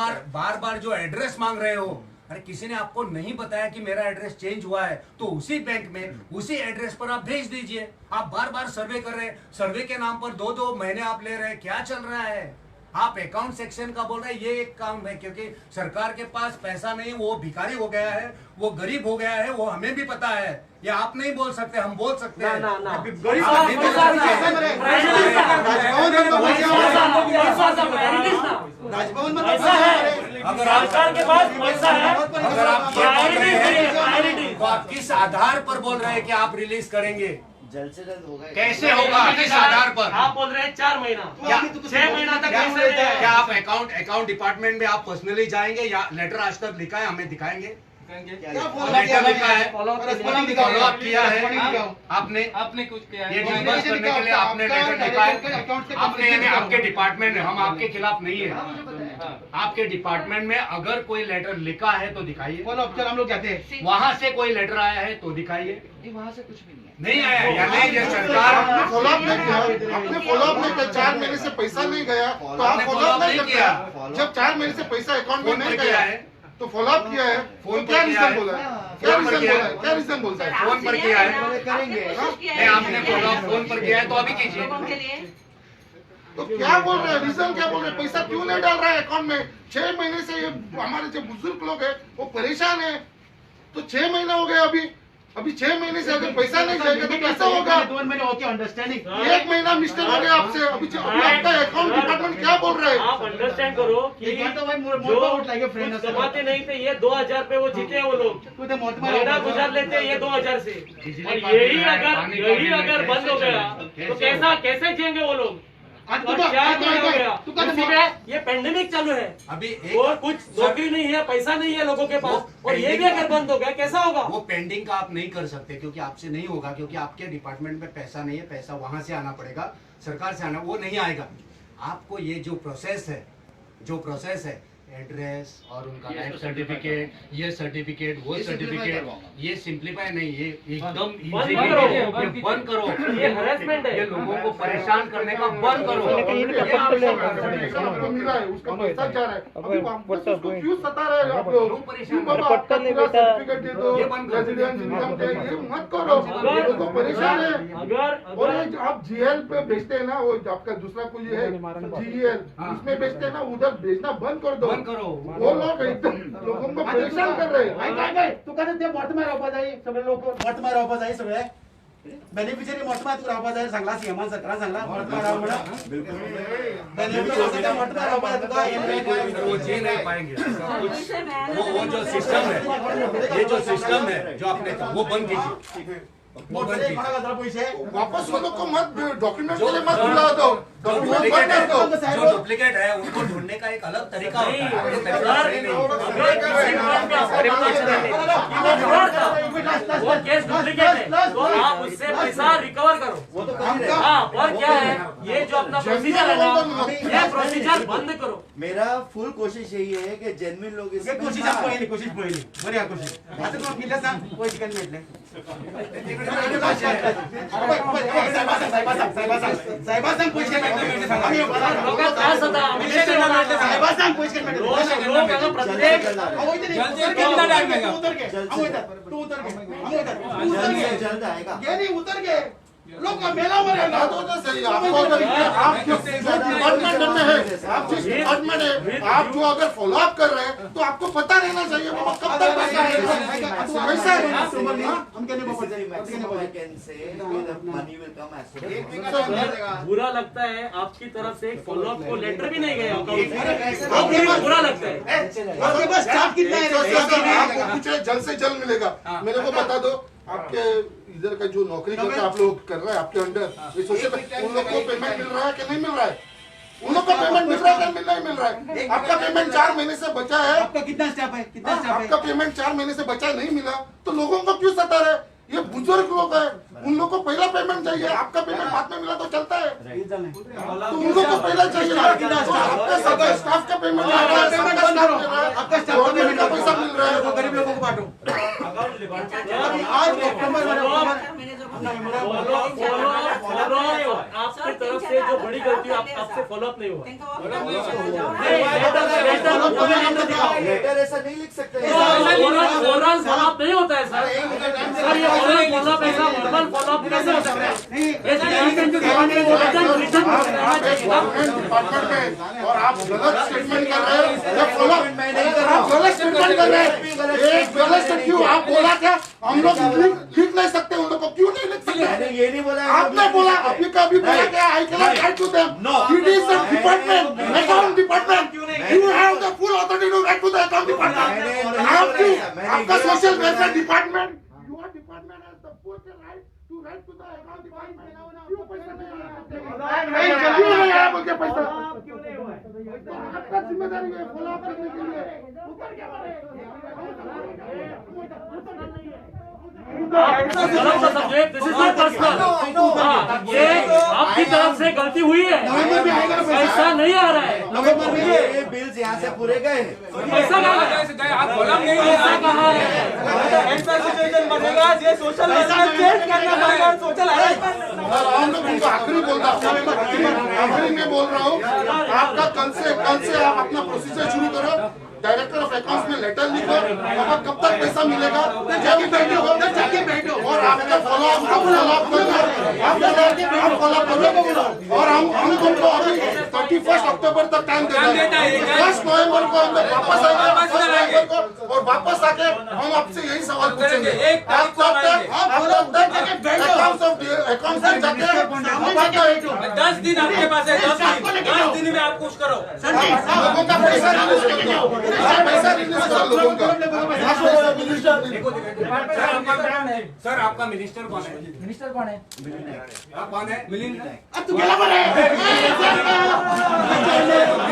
बार जो एड्रेस मांग रहे हो, अरे किसी ने आपको नहीं बताया कि मेरा एड्रेस चेंज हुआ है, तो उसी बैंक में उसी एड्रेस पर आप भेज दीजिए. आप बार बार सर्वे कर रहे हैं, सर्वे के नाम पर 2-2 महीने आप ले रहे हैं. क्या चल रहा है? आप अकाउंट सेक्शन का बोल रहे हैं, ये एक काम है क्योंकि सरकार के पास पैसा नहीं, वो भिखारी हो गया है, वो गरीब हो गया है, वो हमें भी पता है. ये आप नहीं बोल सकते, हम बोल सकते हैं. ना, ना, गरीब अगर सरकार के पास पैसा है, अगर आप ये बोल रहे हैं तो आप किस आधार पर बोल रहे हैं कि आप रिलीज करेंगे? जल्द से जल्द होगा. कैसे होगा, किस आधार पर? आप बोल रहे हैं 4 महीना, 6 महीना तक कैसे? क्या आप अकाउंट डिपार्टमेंट में आप पर्सनली जाएंगे या लेटर आज तक लिखा है हमें दिखाएंगे? लेटर लिखा है, फॉलो अप किया है आपने, आपने कुछ किया है ये डिस्बर्स करने के लिए आपने लेटर लिखा है आपने, यानी आपके डिपार्टमेंट ने, हम आपके खिलाफ नहीं है. आपके डिपार्टमेंट में अगर कोई लेटर लिखा है तो दिखाइए। फॉलो अप, चल हम लोग जाते हैं। वहाँ से कोई लेटर आया है तो दिखाइए। वहाँ से कुछ भी नहीं नहीं आया, यानी ये सरकार आपने फॉलोअप नहीं किया, आपने फॉलोअप नहीं किया, 4 महीने से पैसा नहीं गया तो आप फॉलोअप नहीं किया। जब 4 महीने से पैसा अकाउंट में नहीं गया तो फॉलोअप किया है, फोन क्या रीजन बोला है, क्या रीजन बोला है, क्या रीजन बोलता है? फोन पर किया है, नहीं आपने फॉलोअप फोन पर किया है तो अभी कीजिए। तो क्या बोल रहे हैं, रीजन क्या बोल रहे हैं? पैसा क्यों नहीं डाल रहा है अकाउंट में? 6 महीने से ये हमारे जो बुजुर्ग लोग है वो परेशान है, तो 6 महीना हो गया अभी, अभी 6 महीने से अगर पैसा नहीं जाएगा तो कैसा होगा? 2 महीने ओके अंडरस्टैंडिंग, 1 महीना मिस्टेक हो गया आपसे। अभी अभी आपका अकाउंट डिपार्टमेंट क्या बोल रहा है? आप अंडरस्टैंड करो कि जो कमाते नहीं थे ये 2000 पे वो जीते हैं, वो लोग महीना गुजार लेते हैं ये 2000 से, और यही अगर बंद हो गया तो कैसा कैसे जिएंगे वो लोग? ये पेंडेमिक चालू है अभी, और कुछ नौकरी नहीं है, पैसा नहीं है लोगों के पास, और ये भी अगर बंद हो गया कैसा होगा? वो पेंडिंग का आप नहीं कर सकते क्योंकि आपसे नहीं होगा, क्योंकि आपके डिपार्टमेंट में पैसा नहीं है, पैसा वहां से आना पड़ेगा, सरकार से आना, वो नहीं आएगा। आपको ये जो प्रोसेस है, जो प्रोसेस है एड्रेस और उनका लाइफ सर्टिफिकेट, ये सर्टिफिकेट, वो सर्टिफिकेट, ये सिंप्लीफाई नहीं, ये एकदम इजी, ये बंद करो, ये हरेसमेंट है, ये लोगों को परेशान करने का बंद करो। आपको मिला है उसका पैसा जा रहा है, अभी उसको क्यों सता रहे हैं आप लोग? सर्टिफिकेट दे दो, रेजिडेंस इनकम टैक्स, ये मत करो, लोगों को परेशान है। और आप जीएल पे भेजते हैं ना, वो आपका दूसरा कोई है जीएल, उसमें भेजते हैं ना, उधर भेजना बंद कर दो, करो। वो लोग एकदम लोगों को परेशान कर रहे हैं। तुका ते मोर्तमाय रावपा जाय, सगळे लोक मोर्तमाय रावपा जाय, सगळे बेनिफिशरी मोर्तमाय तुका रावपा जाय, सांगला सीएमान सरकारान सांगला मोर्तमाय राव म्हणून, बेनिफिशरी मोर्तमाय रावपा जाय तुका। वो जी नहीं पाएंगे वो जो सिस्टम है, ये जो सिस्टम है जो आपने वो बंद कीजिए, वापस वो लोग को मत डॉक्यूमेंट के लिए मत बुला दो, डॉक्यूमेंट बंद कर दो। जो डुप्लीकेट है उनको ढूंढने का एक अलग तरीका होता है। वो केस डुप्लीकेट है तो आप उससे पैसा रिकवर करो। हाँ, और क्या है ये जो अपना प्रोसीजर है ना, ये प्रोसीजर बंद करो। मेरा फुल कोशिश यही है कि जेन्युइन लोग इसमें कोशिश कोशिश बरी कोशिश जल्द आएगा। उतर गए लोग मेला मरेगा तो सही। आपको आप जो डिपार्टमेंट में है, आप जिस डिपार्टमेंट है, आप जो अगर फॉलो अप कर रहे हैं तो आपको पता रहना चाहिए बाबा कब तक पैसा आएगा। पैसा बुरा लगता है आपकी तरफ से एक फॉलो अप को लेटर भी नहीं गया, बुरा लगता है। आपको पूछे जल्द से जल्द मिलेगा। मेरे को बता दो आपके इधर का जो नौकरी करके आप लोग कर रहे हैं आपके अंडर ये सोशल, उन लोग को पेमेंट मिल रहा है कि नहीं मिल रहा है? उन लोग को पेमेंट मिल रहा है कि नहीं मिल रहा है? आपका पेमेंट 4 महीने से बचा है। आपका कितना स्टाफ है? कितना स्टाफ है? आपका पेमेंट 4 महीने से बचा नहीं मिला तो लोगों को क्यों सता रहे? ये बुजुर्ग लोग है, उन लोग को पहला पेमेंट चाहिए। आपका पेमेंट बाद में मिला तो चलता है, तो उन लोग को पहला चाहिए। आपका सबका स्टाफ का पेमेंट आ रहा है, आपका गवर्नमेंट का पैसा मिल रहा है, गरीब लोगों को बांटो। आज आपकी तरफ से जो बड़ी गलती है, आपसे फॉलोअप नहीं हुआ। लेटर ऐसा नहीं लिख सकते, फॉलोअप नहीं होता है सर। सर ये फॉलोअप ऐसा वर्बल फॉलोअप कैसे हो सकता है? डिपार्टमेंट में और आप गलत स्टेटमेंट कर रहे हैं। फॉलोअप आप गलत स्टेटमेंट कर रहे हैं। एक गलत क्यों आप बोला क्या हम लोग लिख नहीं सकते? उन लोग को क्यों नहीं लिख सकते? मैंने ये नहीं बोला, आपने बोला, अभी कभी बोला क्या? I can not write to them. It is the department, account department. You have the full authority to write to the account department. आप क्यों? आपका social welfare department, your department has the full right to write to the account department. क्यों पैसा नहीं आया? क्यों नहीं आया बोल के पैसा? क्यों नहीं हुआ? तो आपका जिम्मेदारी है फॉलो अप करने के लिए। उतर के मारे। उतर। गलत ना समझे, this is not personal. ये आपकी तरफ से गलती हुई है, पैसा नहीं आ रहा है। ये बिल्स यहाँ से पूरे गए, पैसा कहाँ गए? आप कॉलम नहीं, पैसा कहाँ है? बनेगा ये सोशल चेंज करना पड़ेगा, सोशल। हम लोग उनको आखिरी बोलता हूँ, आखिरी में बोल रहा हूँ, आपका कल से आप अपना प्रोसीजर शुरू करो। डायरेक्टर ऑफ अकाउंट्स में लेटर लिखो, बाबा कब तक पैसा मिलेगा, जाके बैठो, जाके बैठो, और आपका फॉलो अप करो, और हम तुमको अभी 31 अक्टूबर तक टाइम देते हैं। 1 नवंबर को हम वापस आएंगे, 1 नवंबर को, और वापस आके हम आपसे यही सवाल पूछेंगे। आप तब तक अकाउंट्स में जाके 10 दिन आपके पास है, 10 दिन में आप कुछ करो, लोगों का पैसा रिलीज करो, पैसा रिलीज करो लोगों का। सर आपका मिनिस्टर कौन है? मिनिस्टर कौन है? आप कौन है? मिलिंद। तू गेला बरं।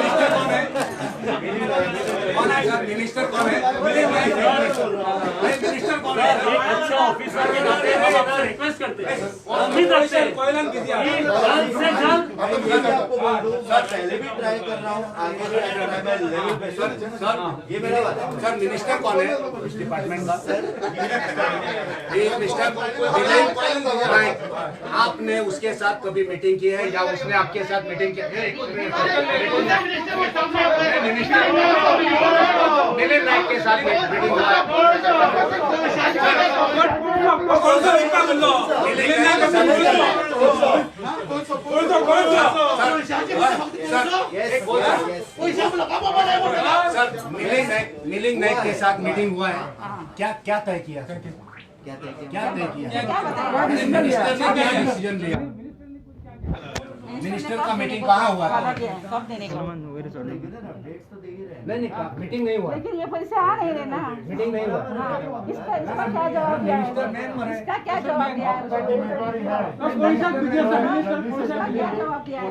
मिनिस्टर कौन है? कौन है सर? मिनिस्टर कौन है? मिनिस्टर कौन है? एक अच्छे ऑफिसर के नाते हम आपसे रिक्वेस्ट करते हैं, उम्मीद रखते हैं जल्द से जल्द। सर पहले भी ट्राई कर रहा हूँ, आगे भी ट्राई मैं लेवल पे। सर सर ये मेरा बात है। सर मिनिस्टर कौन है इस डिपार्टमेंट का? सर ये मिस्टर मिलिंद नाइक, आपने उसके साथ कभी मीटिंग की है या उसने आपके साथ मीटिंग की है? मिनिस्टर मिलिंद नाइक के साथ मीटिंग हुआ है? सर मिलिंद नाइक के साथ मीटिंग हुआ है, क्या क्या तय किया? क्या तय किया? क्या तय किया? मिनिस्टर ने क्या डिसीजन लिया? मिनिस्टर का मीटिंग कहाँ हुआ था? कब देने का? अपडेट्स तो दे ही रहे हैं। नहीं नहीं, मीटिंग नहीं हुआ, लेकिन ये पैसे आ रहे हैं ना, मीटिंग नहीं हुआ। इसका इसका क्या जवाब दिया है? इसका क्या जवाब दिया है? इसका क्या जवाब दिया है?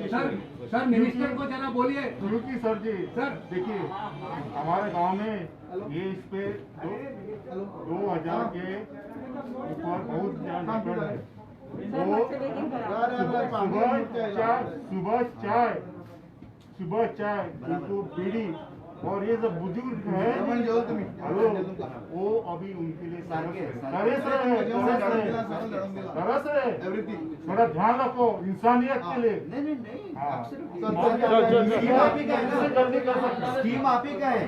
सर सर मिनिस्टर को जरा बोलिए। रुकी सर जी, सर देखिए हमारे गांव में ये इस पे 2000 के ऊपर बहुत ज्यादा है। वो सुबह चाय उनको बीड़ी और ये सब बुजुर्ग है, वो अभी उनके लिए तरस रहे, थोड़ा ध्यान रखो इंसानियत के लिए। नहीं नहीं नहीं, जल्दी कर सकते, स्कीम आप ही का है।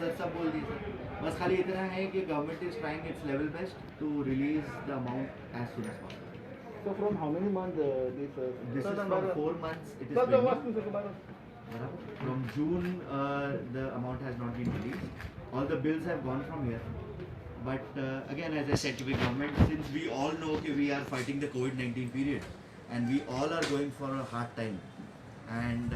सर सब बोल दिए सर, बस खाली इतना है कि government is trying its level best to release the amount as soon as possible. So from how many month this this is from 4 months it is pending. From June the amount has not been released. All the bills have gone from here, but again as I said to the government, since we all know that we are fighting the COVID-19 period and we all are going for a hard time, and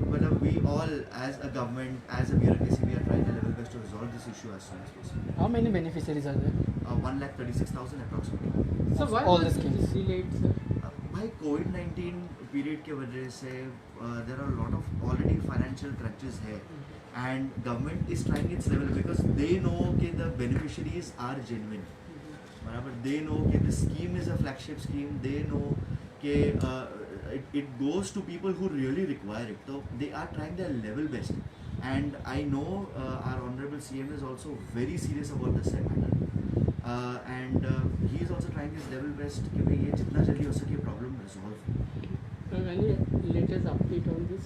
but we all as a government, as a bureaucracy, we are trying our level best to resolve this issue as soon as possible. How many beneficiaries are there? 1,36,000 approximately. So why all the schemes delayed, sir? भाई COVID-19 period K वजह से there are lot of already financial crunches Hai, and government is trying its level because they know कि the beneficiaries are genuine, बराबर। They know कि the scheme is a flagship scheme, they know कि it goes to people who really require it. So they are trying their level best, and I know our honorable CM is also very serious about this matter, and he is also trying his level best कि भाई ये जितना जल्दी हो सके problem resolve. Any latest update on this?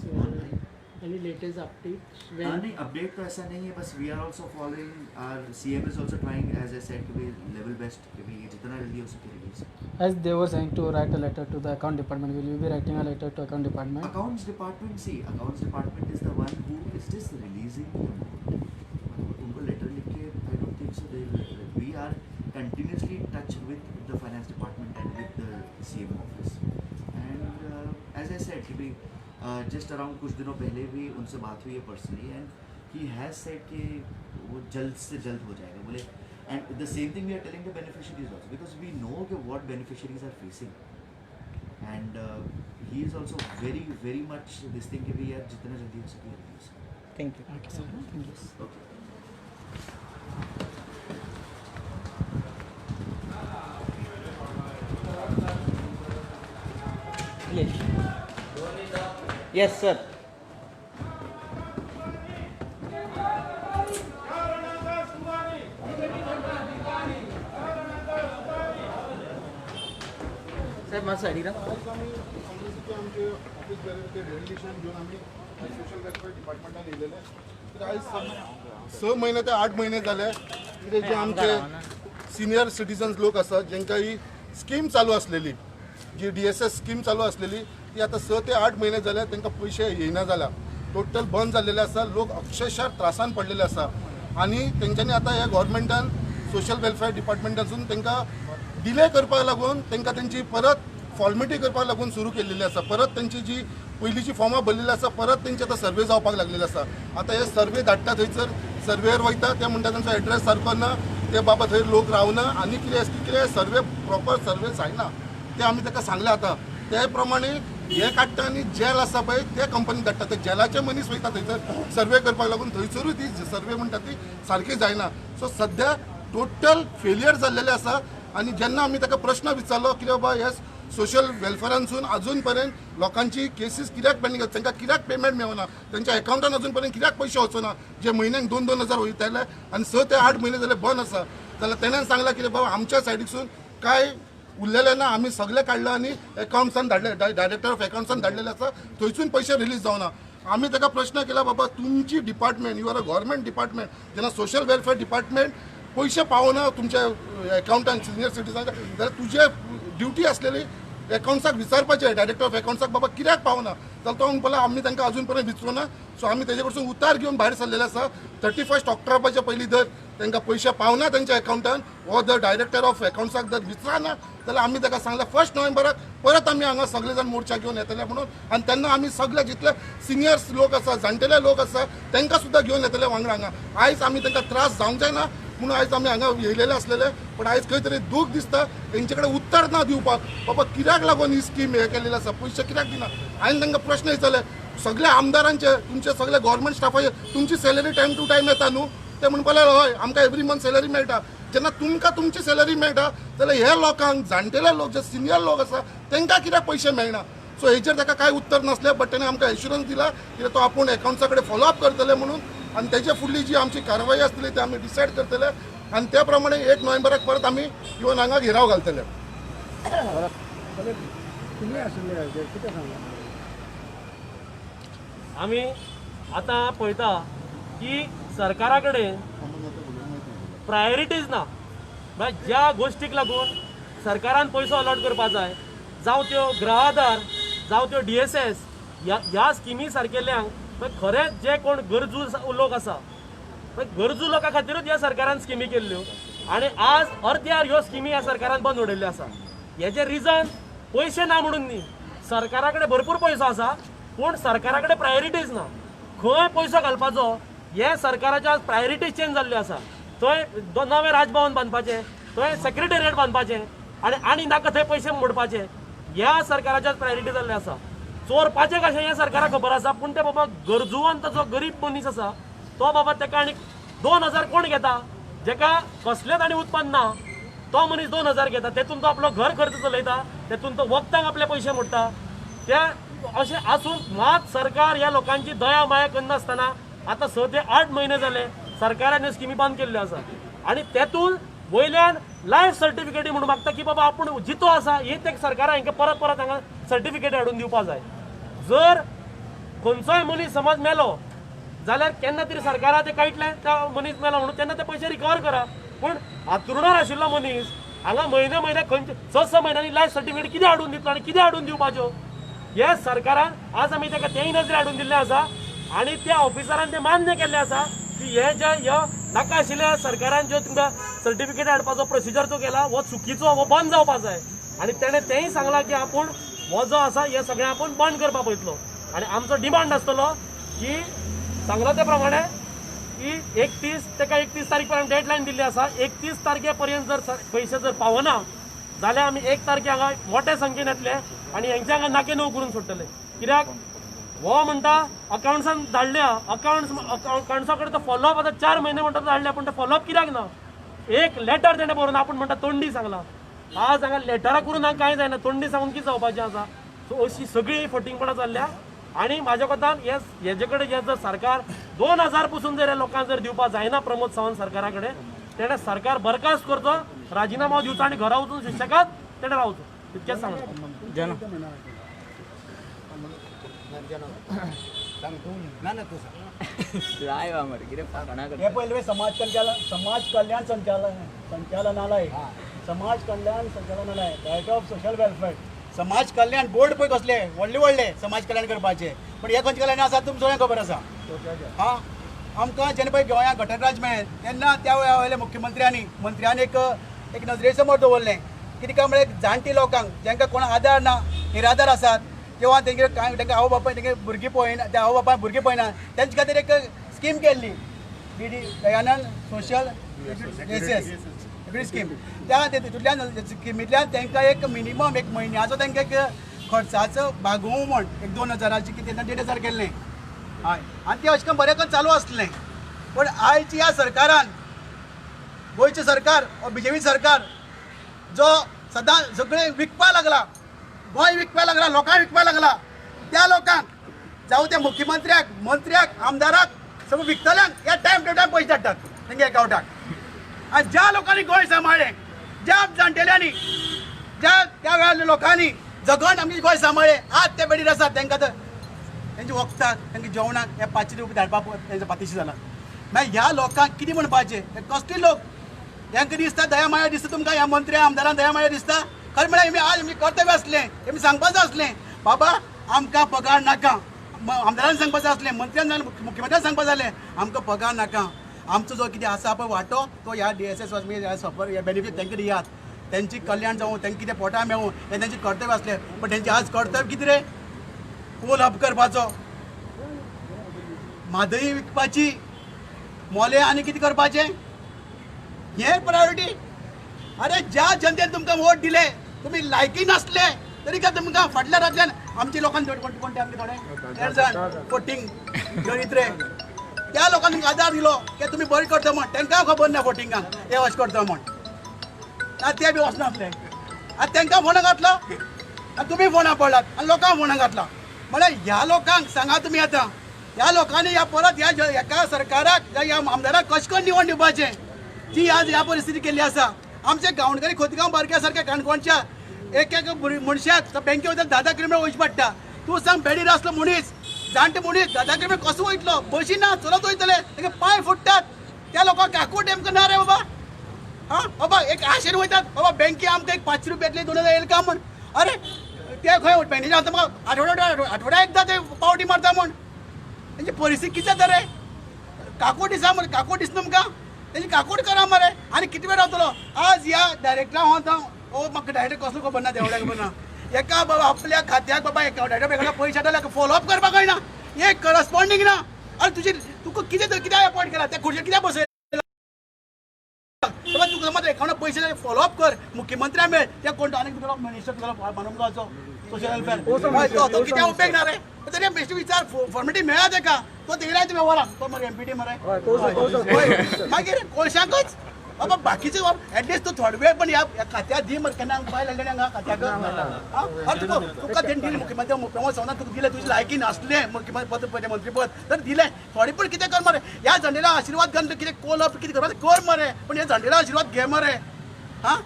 Any latest update? नहीं, update तो ऐसा नहीं है, बस we are also following, our CM is also trying as I said कि भाई level best कि भाई ये जितना जल्दी हो सके release. As they were saying to write a letter to the account department, will you be writing a letter to account department? Accounts department, see, accounts department is the one who is just releasing the amount. उनको letter लिख K I don't think so they will. We are continuously in touch with the finance department and with the CM office, and as I said कि भाई just around कुछ दिनों पहले भी उनसे बात हुई है personally, and he has said कि वो जल्द से जल्द हो जाएगा बोले। And the same thing we are telling the beneficiaries also, because we know कि what beneficiaries are facing. And he is also very very much this thing की भी यार जितना जल्दी हो सके release. Thank you. Okay. Yes sir. साहेब मातसो सायडीक राव. आमी आमचे ऑफिस बेरर रेजोल्युशन घेवन आमी सोशल वेलफेअर डिपार्टमेंटान येयलेले. तर आयज 6 म्हयने ते 8 म्हयने जाले कितें जे आमचे सिनियर सिटीजन्स लोक आसात जेंकां ही स्कीम चालू आसलेली, जी DSS scheme चालू आसलेली ती आतां 6 ते 8 म्हयने जाले तांकां पयशे येयना जाला, टोटल बंद जाल्लेले आसा. लोक अक्षरशः त्रासान पडलेले आसा आनी तेंच्यांनी आतां ह्या गव्हर्मेंटान सोशल वेलफेअर डिपार्टमेंटासून तांकां डिले करपाक लागून तांकां तेंची परत फॉर्मेलिटी करपाक लागून सुरू केल्लेली आसा. परत तेंची जी पयलींची फॉर्मां भरलेली आसा परत तेंची आतां सर्वे जावपाक लागलेली आसा. आतां हे सर्वे धाडटा थंयसर सर्वेयर वयता ते म्हणटा तांचो एड्रेस सारको ना, ते बाबा थंय लोक रावना आनी कितें कितें सर्वे प्रॉपर सर्वे जायना ते आमी ताका सांगलें. आतां ते प्रमाणे हे काडटा आनी जेल आसा पळय ते कंपनी धाडटा, ते जेलाचे मनीस वयता थंयसर सर्वे करपाक लागून, थंयसरूय ती सर्वे म्हणटा ती सारकी जायना. सो सद्या टोटल फेलियर जाल्लेलें आसा. आनी जेन्ना आमी ताका प्रश्न विचारलो की बाबा हे सोशल वेलफेअरांसून अजून पर्यंत लोकांची केसीस कित्याक पेंडींग आसा, तांकां कित्याक पेमेंट मेळना, तेंच्या एकावंटान अजून पर्यंत कित्याक पयशे वचना जे म्हयन्याक 2-2 हजार वयताले आनी 6 ते 8 म्हयने जाले बंद आसा, जाल्यार तेणें सांगलां की बाबा आमच्या सायडीकसून कांय उरलेलें ना, आमी सगळें काडलां आनी एकावंट्सान धाडले, डायरेक्टर ऑफ एकावंट्सान धाडलेलें आसा, थंयसून पयशे रिलीज जावना. आमी ताका प्रश्न केला बाबा तुमची department, you are a government department, जेन्ना सोशल वेलफेअर डिपार्टमेंट पयशे पावना तुमच्या एकावंटान सिनियर सिटीजनाक, जाल्यार तुजे ड्युटी आसलेली एकावंट्साक विचारपाचें डायरेक्टर ऑफ एकावंट्साक बाबा कित्याक पावना, जाल्यार तो म्हणपाक लागलो आमी तांकां अजून पर्यंत विचारूं ना. सो आमी तेजे कडसून उतार घेवन भायर सरलेले आसा. 31 ऑक्टोबराच्या पयलीं जर तांकां पयशे पावना तेंच्या एकावंटान वो जर डायरेक्टर ऑफ एकावंट्साक जर विचारना जाल्यार आमी ताका सांगलें 1 नोव्हेंबराक परत आमी हांगा सगळे जाण मोर्चा घेवन येतले म्हणून. आनी तेन्ना आमी सगळे जितले सिनियर्स लोक आसा, जाणटेले लोक आसा तांकां सुद्दां घेवन येतले वांगडा हांगा. आयज आमी तांकां त्रास जावंक जायना म्हणून आयज आमी हांगा येयलेले आसलेले, पण आयज खंय तरी दूख दिसता तेंचे कडेन उत्तर ना दिवपाक बाबा कित्याक लागून ही स्कीम हे केलेली आसा, पयशे कित्याक दिना. हांवें तांकां प्रश्न विचारले सगळ्या आमदारांचे, तुमचे सगळे गव्हर्मेंट स्टाफाचे तुमची सॅलरी टायम टू टायम येता न्हू, ते म्हणपाक लागले हय आमकां एवरी मंथ सॅलरी मेळटा. जेन्ना तुमकां तुमची सॅलरी मेळटा जाल्यार हे लोकांक जाणटेले लोक जे सिनियर लोक आसा तांकां कित्याक पयशे मेळना. सो हेचेर ताका कांय उत्तर नासलें, बट तेणें आमकां एश्युरन्स दिला कित्याक तो आपूण एकावंट्सा कडेन फॉलो अप करतले म्हणून आनी तेजे फुडली जी आमची कारवाई आसतली ती आमी डिसायड करतले आनी त्या प्रमाणे 1 नोव्हेंबराक परत आमी येवन हांगा घेराव घालतले. आमी आतां पळयता की सरकारा कडेन प्रायोरिटीज ना, म्हळ्यार ज्या गोश्टीक लागून सरकारान पयसो अलॉट करपा जाय, जावं त्यो गृह आधार, जावं त्यो DSS ह्या स्किमी सारकेल्यांक खरेंच जे कोण गरजू लोक आसा गरजू लोकां खातीरूच ह्या सरकारान स्किमी केल्ल्यो आनी आज अर्द्यार ह्यो स्किमी ह्या सरकारान बंद उडयल्ल्यो आसा. हेजें रिजन पयशे ना म्हणून न्ही, सरकारा कडेन भरपूर पयसो आसा पूण सरकारा कडेन प्रायोरिटीज ना. खंय पयसो घालपाचो हे सरकाराच्या प्रायोरिटीज चेंज जाल्ल्यो आसा. थंय नवें राजभवन बांदपाचें, थंय सेक्रेटेरिएट बांदपाचें आनी आनी नाका थंय पयशे मोडपाचे, ह्या सरकाराच्या प्रायोरिटी जाल्ल्यो आसा. चोरपाचें कशें हें सरकाराक खबर आसा, पूण ते बाबा गरजूवंत जो गरीब मनीस आसा तो बाबा ताका आनी 2000 कोण घेता, जेका कसलेंच आनी उत्पन्न ना तो मनीस 2000 घेता, तेतून तो आपलो घर खर्च चलयता, तेतून तो वखदांक आपले पयशे मोडटा. ते अशें आसून मात सरकार ह्या लोकांची दया माया करनासतना आतां 6 ते 8 म्हयने जाले सरकारान ह्यो स्किमी बंद केल्ल्यो आसा आनी तेतून वयल्यान लायफ सर्टिफिकेटी म्हणून मागता की बाबा आपूण जितो आसा हे ते सरकारान हांकां परत परत हांगा सर्टिफिकेट हाडून दिवपा जाय. जर खंयचोय मनीस समज मेलो जाल्यार केन्ना तरी सरकाराक ते कळटलें त्या मनीस मेलो म्हणून, तेन्ना ते पयशे रिकवर करा. पूण हातरुणार आशिल्लो मनीस हांगा म्हयने म्हयने खंयचे 6-6 म्हयन्यांनी लायफ सर्टिफिकेट कितें हाडून दितलो आनी कितें हाडून दिवपाच्यो हे सरकारान आज आमी ताका तेय नजरे हाडून दिल्लें आसा आनी त्या ऑफिसरान तें मान्य केल्लें आसा की हे जे ह्यो नाका आशिल्ल्या सरकारान ज्यो तुमकां सर्टिफिकेट हाडपाचो प्रोसिजर जो केला हो चुकीचो, हो बंद जावपा जाय. आनी तेणें तेंय सांगलां की आपूण हो जो आसा हे सगळें आपूण बंद करपाक पळयतलो आनी आमचो डिमांड आसतलो की सांगला ते प्रमाणे की 31 ताका 31 तारीख पर्यंत डेडलायन दिल्ली आसा. 31 तारखे पर्यंत जर पयशे जर पावना जाल्यार आमी 1 तारखे हांगा मोठ्या संख्येन येतले आनी हेंच्या हांगा नाके नव करून सोडटले. कित्याक हो म्हणटा अकावंट्सान धाडल्या, अकावंट्सा कडेन तो फॉलोअप आतां 4 म्हयने म्हणटा धाडल्या, पूण तो फॉलोअप कित्याक ना? एक लेटर तेणें बरोवन आपूण म्हणटा तोंडी सांगला. आज हांगा लेटरां करून हांगा कांय जायना, तोंडी सांगून कितें जावपाचें आसा? सो अशी सगळी फटींगपणां चल्ल्या. आनी म्हाज्या कोतान हेजे कडेन हे जर सरकार 2000 पसून जर लोकांक जर दिवपाक जायना प्रमोद सावंत सरकारा कडेन, तेणें सरकार बरखास्त करचो, राजिनामो दिवचो आनी घरा वचून शिक्षकांत तेणें रावचो. तितकेंच सांगता. हे पयलें समाज कल्याण संचालनालय, समाज कल्याण संचालनालय, डायरेक्टर ऑफ सोशल वेलफेअर, समाज कल्याण बोर्ड पळय कसले व्हडले व्हडले समाज कल्याण करपाचे, पूण हे खंयचे कल्याण आसा तुमकां सगळ्यांक खबर आसा. हां, आमकां जेन्ना पळय गोंयांक घटक राज्य मेळ्ळें तेन्ना त्या वेळा वयल्या मुख्यमंत्र्यांनी मंत्र्यांनी एक नजरे समोर दवरलें कितें काय म्हळ्यार जाणटी लोकांक जांकां कोण आदार ना, निराधार आसात किंवा तेंगे कांय तेंकां आवय बापाय तेंगे भुरगीं पळयना, त्या आवय बापाय भुरगीं पळयना, तेंचे खातीर एक स्कीम केल्ली, D D Dayanand social SS scheme. त्या तितूंतल्यान स्किमींतल्यान तांकां एक मिनिमम एक म्हयन्याचो तांकां एक खर्चाचो भागोवं म्हण एक 2000 कितें 1500 केल्लें. हय, आनी तें अशें करून बरें करून चालू आसलें. पूण आयज ह्या सरकारान, गोंयचें सरकार बीजेपी सरकार जो सदां सगळें विकपाक लागला, गोंय विकपाक लागला, लोकांक विकपाक लागला, त्या लोकांक जावं त्या मुख्यमंत्र्याक, मंत्र्याक, आमदाराक सगळें विकतल्यांक ह्या टायम टू टायम पयशे धाडटात तेंगे एकावंटाक. आनी ज्या लोकांनी गोंय सांबाळ्ळें, ज्या जाणटेल्यांनी, ज्या त्या वेळार लोकांनी जगण आमचें गोंय सांबाळ्ळें, आज ते बेडीर आसात. तांकां तर तेंच्या वखदाक, तेंच्या जेवणाक हे 500 रुपया धाडपाक तेंच्या पातिशी जाला. मागीर ह्या लोकांक कितें म्हणपाचें? हे कसले लोक? हेंकां दिसता दया माया दिसता तुमकां? ह्या मंत्री आमदारांक दया माया दिसता? खरें म्हळ्यार आमी आज आमचें कर्तव्य आसलें, आमी सांगपाचें आसलें, बाबा आमकां पगार नाका. आमदारान सांगपाचें आसलें, मंत्र्यान, मुख्यमंत्र्यान सांगपाचें जालें, आमकां पगार नाका, आमचो जो कितें आसा पळय वांटो तो ह्या डी एस एस सफर ह्या बेनिफीट तांकां दियात, तेंची कल्याण जावं, तांकां कितें पोटा मेळूं, हें तेंचें कर्तव्य आसलें. पण तेंचें आज कर्तव्य कितें रे? कोल हब करपाचो, म्हादई विकपाची, मोले आनी कितें करपाचें, हें प्रायोरिटी. अरे ज्या जनतेन तुमकां वोट दिले, तुमी लायकी नासले तरी काय तुमकां फाटल्या राज्यान आमच्या लोकांक कोण ते आमचे थोडे 1.5 जाण फोटींग दरिद्रे, त्या लोकांनी तुमकां आदार दिलो की तुमी बरें करता म्हण, तांकां खबर ना फोटिंगांक ते अशें करता म्हण, ना ते बी वचनासले. आनी तांकां फोंडा घातला आनी तुमी फोंडा पडलात आनी लोकांक फोंडा घातला. म्हळ्यार ह्या लोकांक सांगा तुमी आतां, ह्या लोकांनी ह्या परत ह्या ह्या सरकाराक, ह्या आमदाराक कशें करून निवड दिवपाचें जी आज ह्या परिस्थिती केल्ली आसा. आमचे गांवणकरी खोतगांव बारक्या सारक्या काणकोणच्या एक एक मनशाक बँके वयता 10-10 किलोमिटर वयचें पडटा. तूं सांग, बेडीर आसलो मनीस, जाणटे मनीस 10-10 किलोमिटर कसो वयतलो? बशी ना, चलत वयतले, तांकां पांय फुट्टात. त्या लोकांक काकूट आमकां ना रे बाबा. हां बाबा, एक आशेन वयतात बाबा बँके आमकां एक 500 रुपया येतले, 2000 येयले काय म्हण. अरे ते खंय बँकेचे आतां म्हाका आठवड्या एकदां ते पावटी मारता म्हण. तेंची परिस्थिती कितें जाता रे? काकूट दिसा मरे, काकूट दिसना तुमकां? तेजी काकूट करा मरे. आनी कितें वेळ रावतलो? आज ह्या डायरेक्टरा हांव आतां ओ म्हाका डायरेक्ट कसलो खबर ना, देवळ्याक खबर ना. एका बाबा आपल्या खात्याक बाबा एका डायरेक्ट एका पयशे धाडल्या फॉलोअप करपाक कळना, एक करस्पॉन्डिंग ना. अरे तुजी तुका कितें कित्याक अपॉयंट केला? त्या खुर्चेर कित्याक बसयला? बाबा तुका समज एकावंटाक पयशे फॉलोअप कर, मुख्यमंत्र्या मेळ, त्या कोण आनी तुगेलो मिनिस्टर तुगेलो मानमगांवचो सोशल वेलफेअर, तो कित्याक उपेग ना रे? तरी बेश्टे विचार फॉर्मेलिटी मेळ्ळा तेका, तो तेगेल्या वेव्हाराक तो मरे एमपीटी मरे. मागीर कोळशाकच बाबा बाकीचे एटलिस्ट तूं थोडो वेळ पण ह्या खात्याक दी मरे. केन्ना पांय लागले हांगा खात्याक? अरे तुका तुका तेणें दिलें, मुख्यमंत्री प्रमोद सावंतान तुका दिलें, तुजी लायकी नासलें मुख्यमंत्री पद, मंत्रीपद तर दिलें, थोडे पण कितें कर मरे. ह्या जाणटेल्या आशिर्वाद घेवन कितें कोलप कितें करपाचें कर मरे, पण ह्या जाणटेल्या आशिर्वाद घे मरे. हां,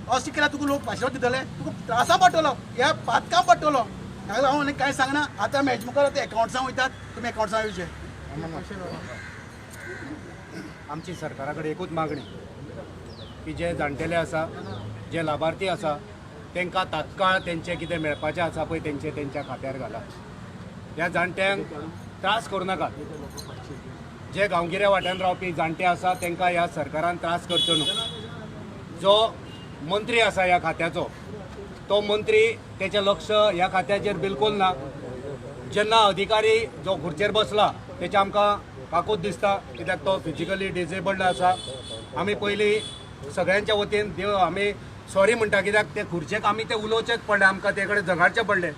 अशें केल्यार तुका लोक आशिर्वाद दितले, तुका त्रासा पडटलो, ह्या पातकां पडटलो. हांव आनी कांय सांगना. आतां आमी हेजे मुखार आतां एकावंट्सां वयतात, तुमी एकावंट्सां येवचें. आमची सरकारा कडेन एकूच मागणी की जे जाणटेले आसा, जे लाभार्थी आसा, तांकां तात्काळ तेंचें कितें मेळपाचें आसा पळय तेंचें तेंच्या खात्यार घाला. ह्या जाणट्यांक त्रास करूं नाकात. जे गांवगिऱ्या वाट्यान रावपी जाणटे आसा तांकां ह्या सरकारान त्रास करचो न्हू. जो मंत्री आसा ह्या खात्याचो, तो मंत्री तेचें लक्ष ह्या खात्याचेर बिलकुल ना. जेन्ना अधिकारी जो खुर्चेर बसला तेचें आमकां काकूत दिसता, कित्याक तो फिजिकली डिसेबल्ड आसा. आमी पयलीं सगळ्यांच्या वतीन देव आमी सॉरी म्हणटा, कित्याक ते खुर्चेक आमी ते उलोवचेच पडले, आमकां ते कडेन झगडचें पडलें.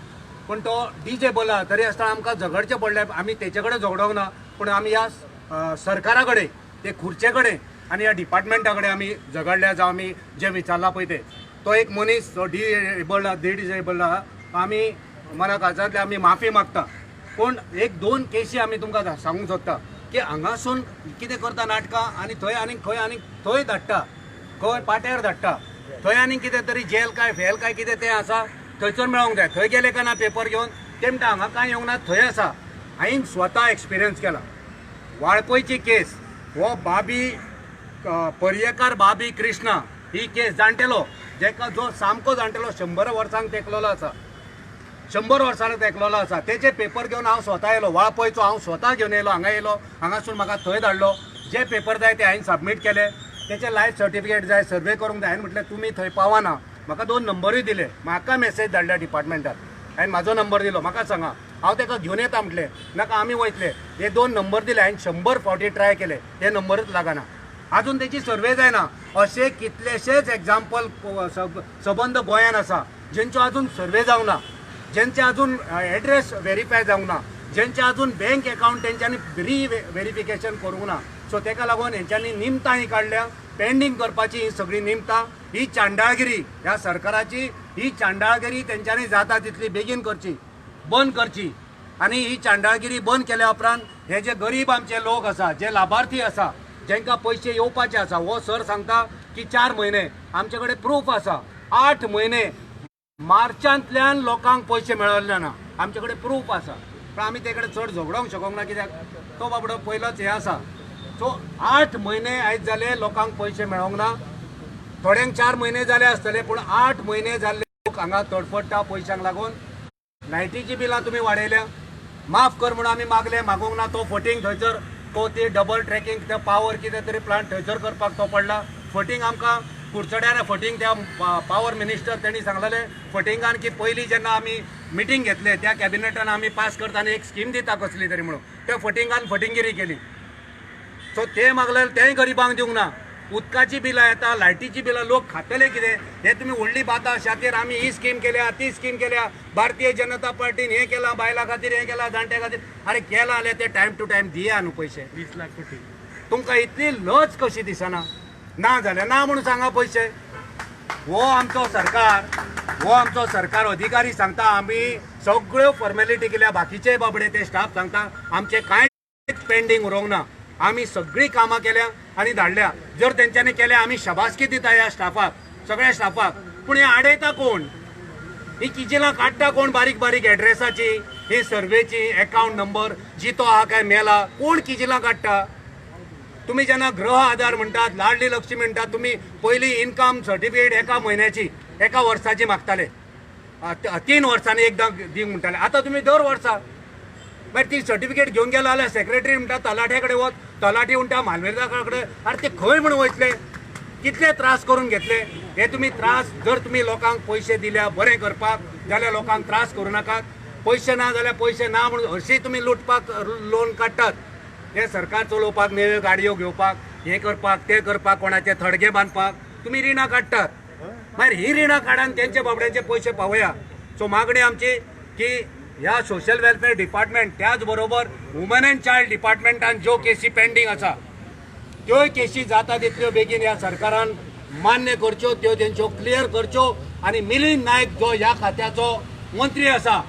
पूण तो डिजेबल आहा तरी आसतना आमकां झगडचें पडलें. आमी तेचे कडेन झगडोंक ना, पूण आमी ह्या सरकारा कडेन, ते खुर्चे कडेन आनी ह्या डिपार्टमेंटा कडेन आमी झगडल्या. जावं आमी जें विचारलां पळय तें, तो एक मनीस जो डिजेबल डिजेबल आहा, आमी मना काळजांतल्यान आमी माफी मागता. पूण एक दोन केसी आमी तुमकां सांगूंक सोदता की हांगासून कितें करता नाटकां आनी थंय आनी खंय आनी थंय धाडटा, खंय पाट्यार धाडटा, थंय आनी कितें तरी जेल काय फेल काय कितें तें आसा, थंयसर मेळोंक जाय. थंय गेले काय ना पेपर घेवन ते म्हणटा हांगा कांय येवंक ना, थंय आसा. हांवें स्वता एक्सपिरियन्स केला. वाळपयची केस, हो बाबी पर्येकार बाबी कृष्णा ही केस, जाणटेलो जेका जो सामको जाणटेलो 100 वर्सांक तेकलेलो आसा, 100 वर्सांक तेकलेलो आसा, तेजे पेपर घेवन हांव स्वता येयलो. वाळपयचो हांव स्वता घेवन येयलो, हांगा येयलो, हांगासून म्हाका थंय धाडलो. जे पेपर जाय ते हांवें सबमीट केले. तेचे लायफ सर्टिफिकेट जाय, सर्वे करूंक जाय. हांवें म्हटलें तुमी थंय पावना, म्हाका 2 नंबरूय दिले. म्हाका मेसेज धाडल्या डिपार्टमेंटान, हांवें म्हाजो नंबर दिलो, म्हाका सांगा हांव तेका घेवन येता म्हटलें, नाका आमी वयतले. हे 2 नंबर दिले, हांवें 100 फावटी ट्राय केले, हे नंबरूच लागना, अजून तेची सर्वे जायना. अशे कितलेशेच एग्जाम्पल सबंद गोंयान आसा जेंचो अजून सर्वे जावंक ना, जेंचे अजून एड्रेस वेरीफाय जावंक ना, जेंचे अजून बँक एकावंट तेंच्यांनी री वेरिफिकेशन करूंक ना. सो तेका लागून हेंच्यांनी निमतां ही काडल्या, पेंडींग करपाची ही सगळीं निमतां. ही चांडाळगिरी ह्या सरकाराची, ही चांडाळगिरी तेंच्यांनी जाता तितली बेगीन करची, बंद करची. आनी ही चांडाळगिरी बंद केल्या उपरांत हे जे गरीब आमचे लोक आसा, जे लाभार्थी आसा, जेंकां पयशे येवपाचे आसा, हो सर सांगता की 4 म्हयने, आमचे कडेन प्रूफ आसा, 8 म्हयने मार्चांतल्यान लोकांक पयशे मेळिल्ले ना, आमचे कडेन प्रूफ आसा. पूण आमी ते कडेन चड झगडोंक शकोंक ना, कित्याक तो बाबडो पयलोच हें आसा. सो 8 म्हयने आयज जाले लोकांक पयशे मेळोंक ना, थोड्यांक 4 म्हयने जाले आसतले, पूण 8 म्हयने जाल्ले लोक हांगा तडफडटा पयशांक लागून. लायटीची बिलां तुमी वाडयल्या, माफ कर म्हणून आमी मागले, मागूंक ना. तो फटींग थंयसर तो ती डबल ट्रॅकिंग ते पावर कितें तरी प्लांट थंयसर करपाक तो पडला. फटींग आमकां कुडचड्यार फटींग त्या पावर मिनिस्टर तेणी सांगलेले फटिंगान की पयलीं जेन्ना आमी मिटींग घेतले त्या कॅबिनेटान आमी पास करता आनी एक स्कीम दिता कसली तरी म्हणून, त्या फटिंगान फटिंगिरी केली. सो ते मागले तेंय गरिबांक दिवंक ना. उदकाची बिलां येता, लायटीची बिलां, लोक खातले कितें? हे तुमी व्हडली बाता शातीर आमी ही स्कीम केल्या, ती स्कीम केल्या, भारतीय जनता पार्टीन हें केलां, बायलां खातीर हें केलां, जाणट्या खातीर. अरे केलां जाल्यार ते टायम टू टायम दिया न्हू पयशे. 20 लाख कोटी तुमकां इतली लज कशी दिसना? ना जाल्यार ना म्हणून सांगा पयशे. हो आमचो सरकार, हो आमचो सरकार अधिकारी सांगता आमी सगळ्यो फॉर्मेलिटी केल्या, बाकीचे बाबडे ते स्टाफ सांगता आमचे कांय पेंडींग उरोंक ना, आमी सगळीं कामां केल्या आनी धाडल्या. जर तेंच्यांनी केल्या आमी शबासकी दिता ह्या स्टाफाक, सगळ्या स्टाफाक. पूण हें आडयता कोण? ही किजिलां काडटा कोण? बारीक बारीक एड्रेसाची, ही सर्वेची, एकावंट नंबर जितो आहा काय मेला, कोण किजिलां काडटा? तुमी जेन्ना गृह आधार म्हणटात, लाडली लक्ष्मी म्हणटात, तुमी पयलीं इनकम सर्टिफिकेट एका म्हयन्याची, एका वर्साची मागताले, 3 वर्सांनी एकदां दिवंक म्हणटाले, आतां तुमी दर वर्सा. मागीर ती सर्टिफिकेट घेवन गेलो जाल्यार सेक्रेटरी म्हणटा तलाठ्या कडेन वच, तलाठी म्हणटा मालवेदारा कडेन. आरे ते खंय म्हूण वयतले? कितले त्रास करून घेतले हे तुमी त्रास. जर तुमी लोकांक पयशे दिल्या बरें करपाक जाल्यार लोकांक त्रास करूं नाकात. पयशे ना जाल्यार पयशे ना म्हणून हरशीं तुमी लुटपाक लोन काडटात. हें सरकार चलोवपाक, नव्यो गाडयो घेवपाक, हें करपाक, तें करपाक, कोणाचे थडगे बांदपाक तुमी रिणां काडटात. मागीर ही रिणां काडान तेंचे बाबड्यांचे पयशे पावया. सो मागणी आमची की ह्या सोशल वेलफेअर डिपार्टमेंट, त्याच बरोबर वुमन अँड चायल्ड डिपार्टमेंटान ज्यो केसी पेंडींग आसा त्योय केसी जाता तितल्यो बेगीन ह्या सरकारान मान्य करच्यो, त्यो तेंच्यो क्लियर करच्यो. आनी मिलिंद नायक जो ह्या खात्याचो मंत्री आसा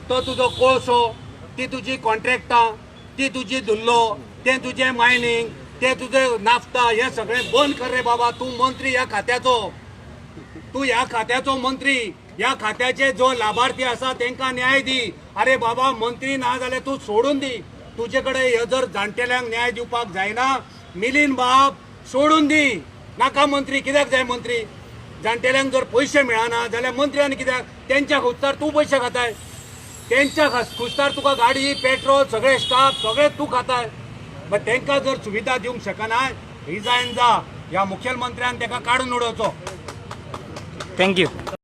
तो तुजो कोळसो, ती तुजी कॉन्ट्रॅक्टां, ती तुजी धुल्लो, तें तुजें मायनींग, तें तुजें नाफ्ता, हें सगळें बंद कर रे बाबा. तूं मंत्री ह्या खात्याचो, तूं ह्या खात्याचो मंत्री, ह्या खात्याचे जो लाभार्थी आसा तेंकां न्याय दी. अरे बाबा मंत्री ना जाल्यार तूं सोडून दी. तुजे कडेन हे जर जाणटेल्यांक न्याय दिवपाक जायना मिलिंद बाब सोडून दी. नाका मंत्री, कित्याक जाय मंत्री? जाणटेल्यांक जर पयशे मेळना जाल्यार मंत्र्यान कित्याक? तेंच्या खुस्तार तूं पयशे खाताय, तेंच्या खुस्तार तुका गाडी, पेट्रोल, सगळे स्टाफ सगळे तूं खाताय. मागीर तेंकां जर सुविधा दिवंक शकना रिजायन जा. ह्या मुखेलमंत्र्यान तेका काडून उडोवचो. Thank you.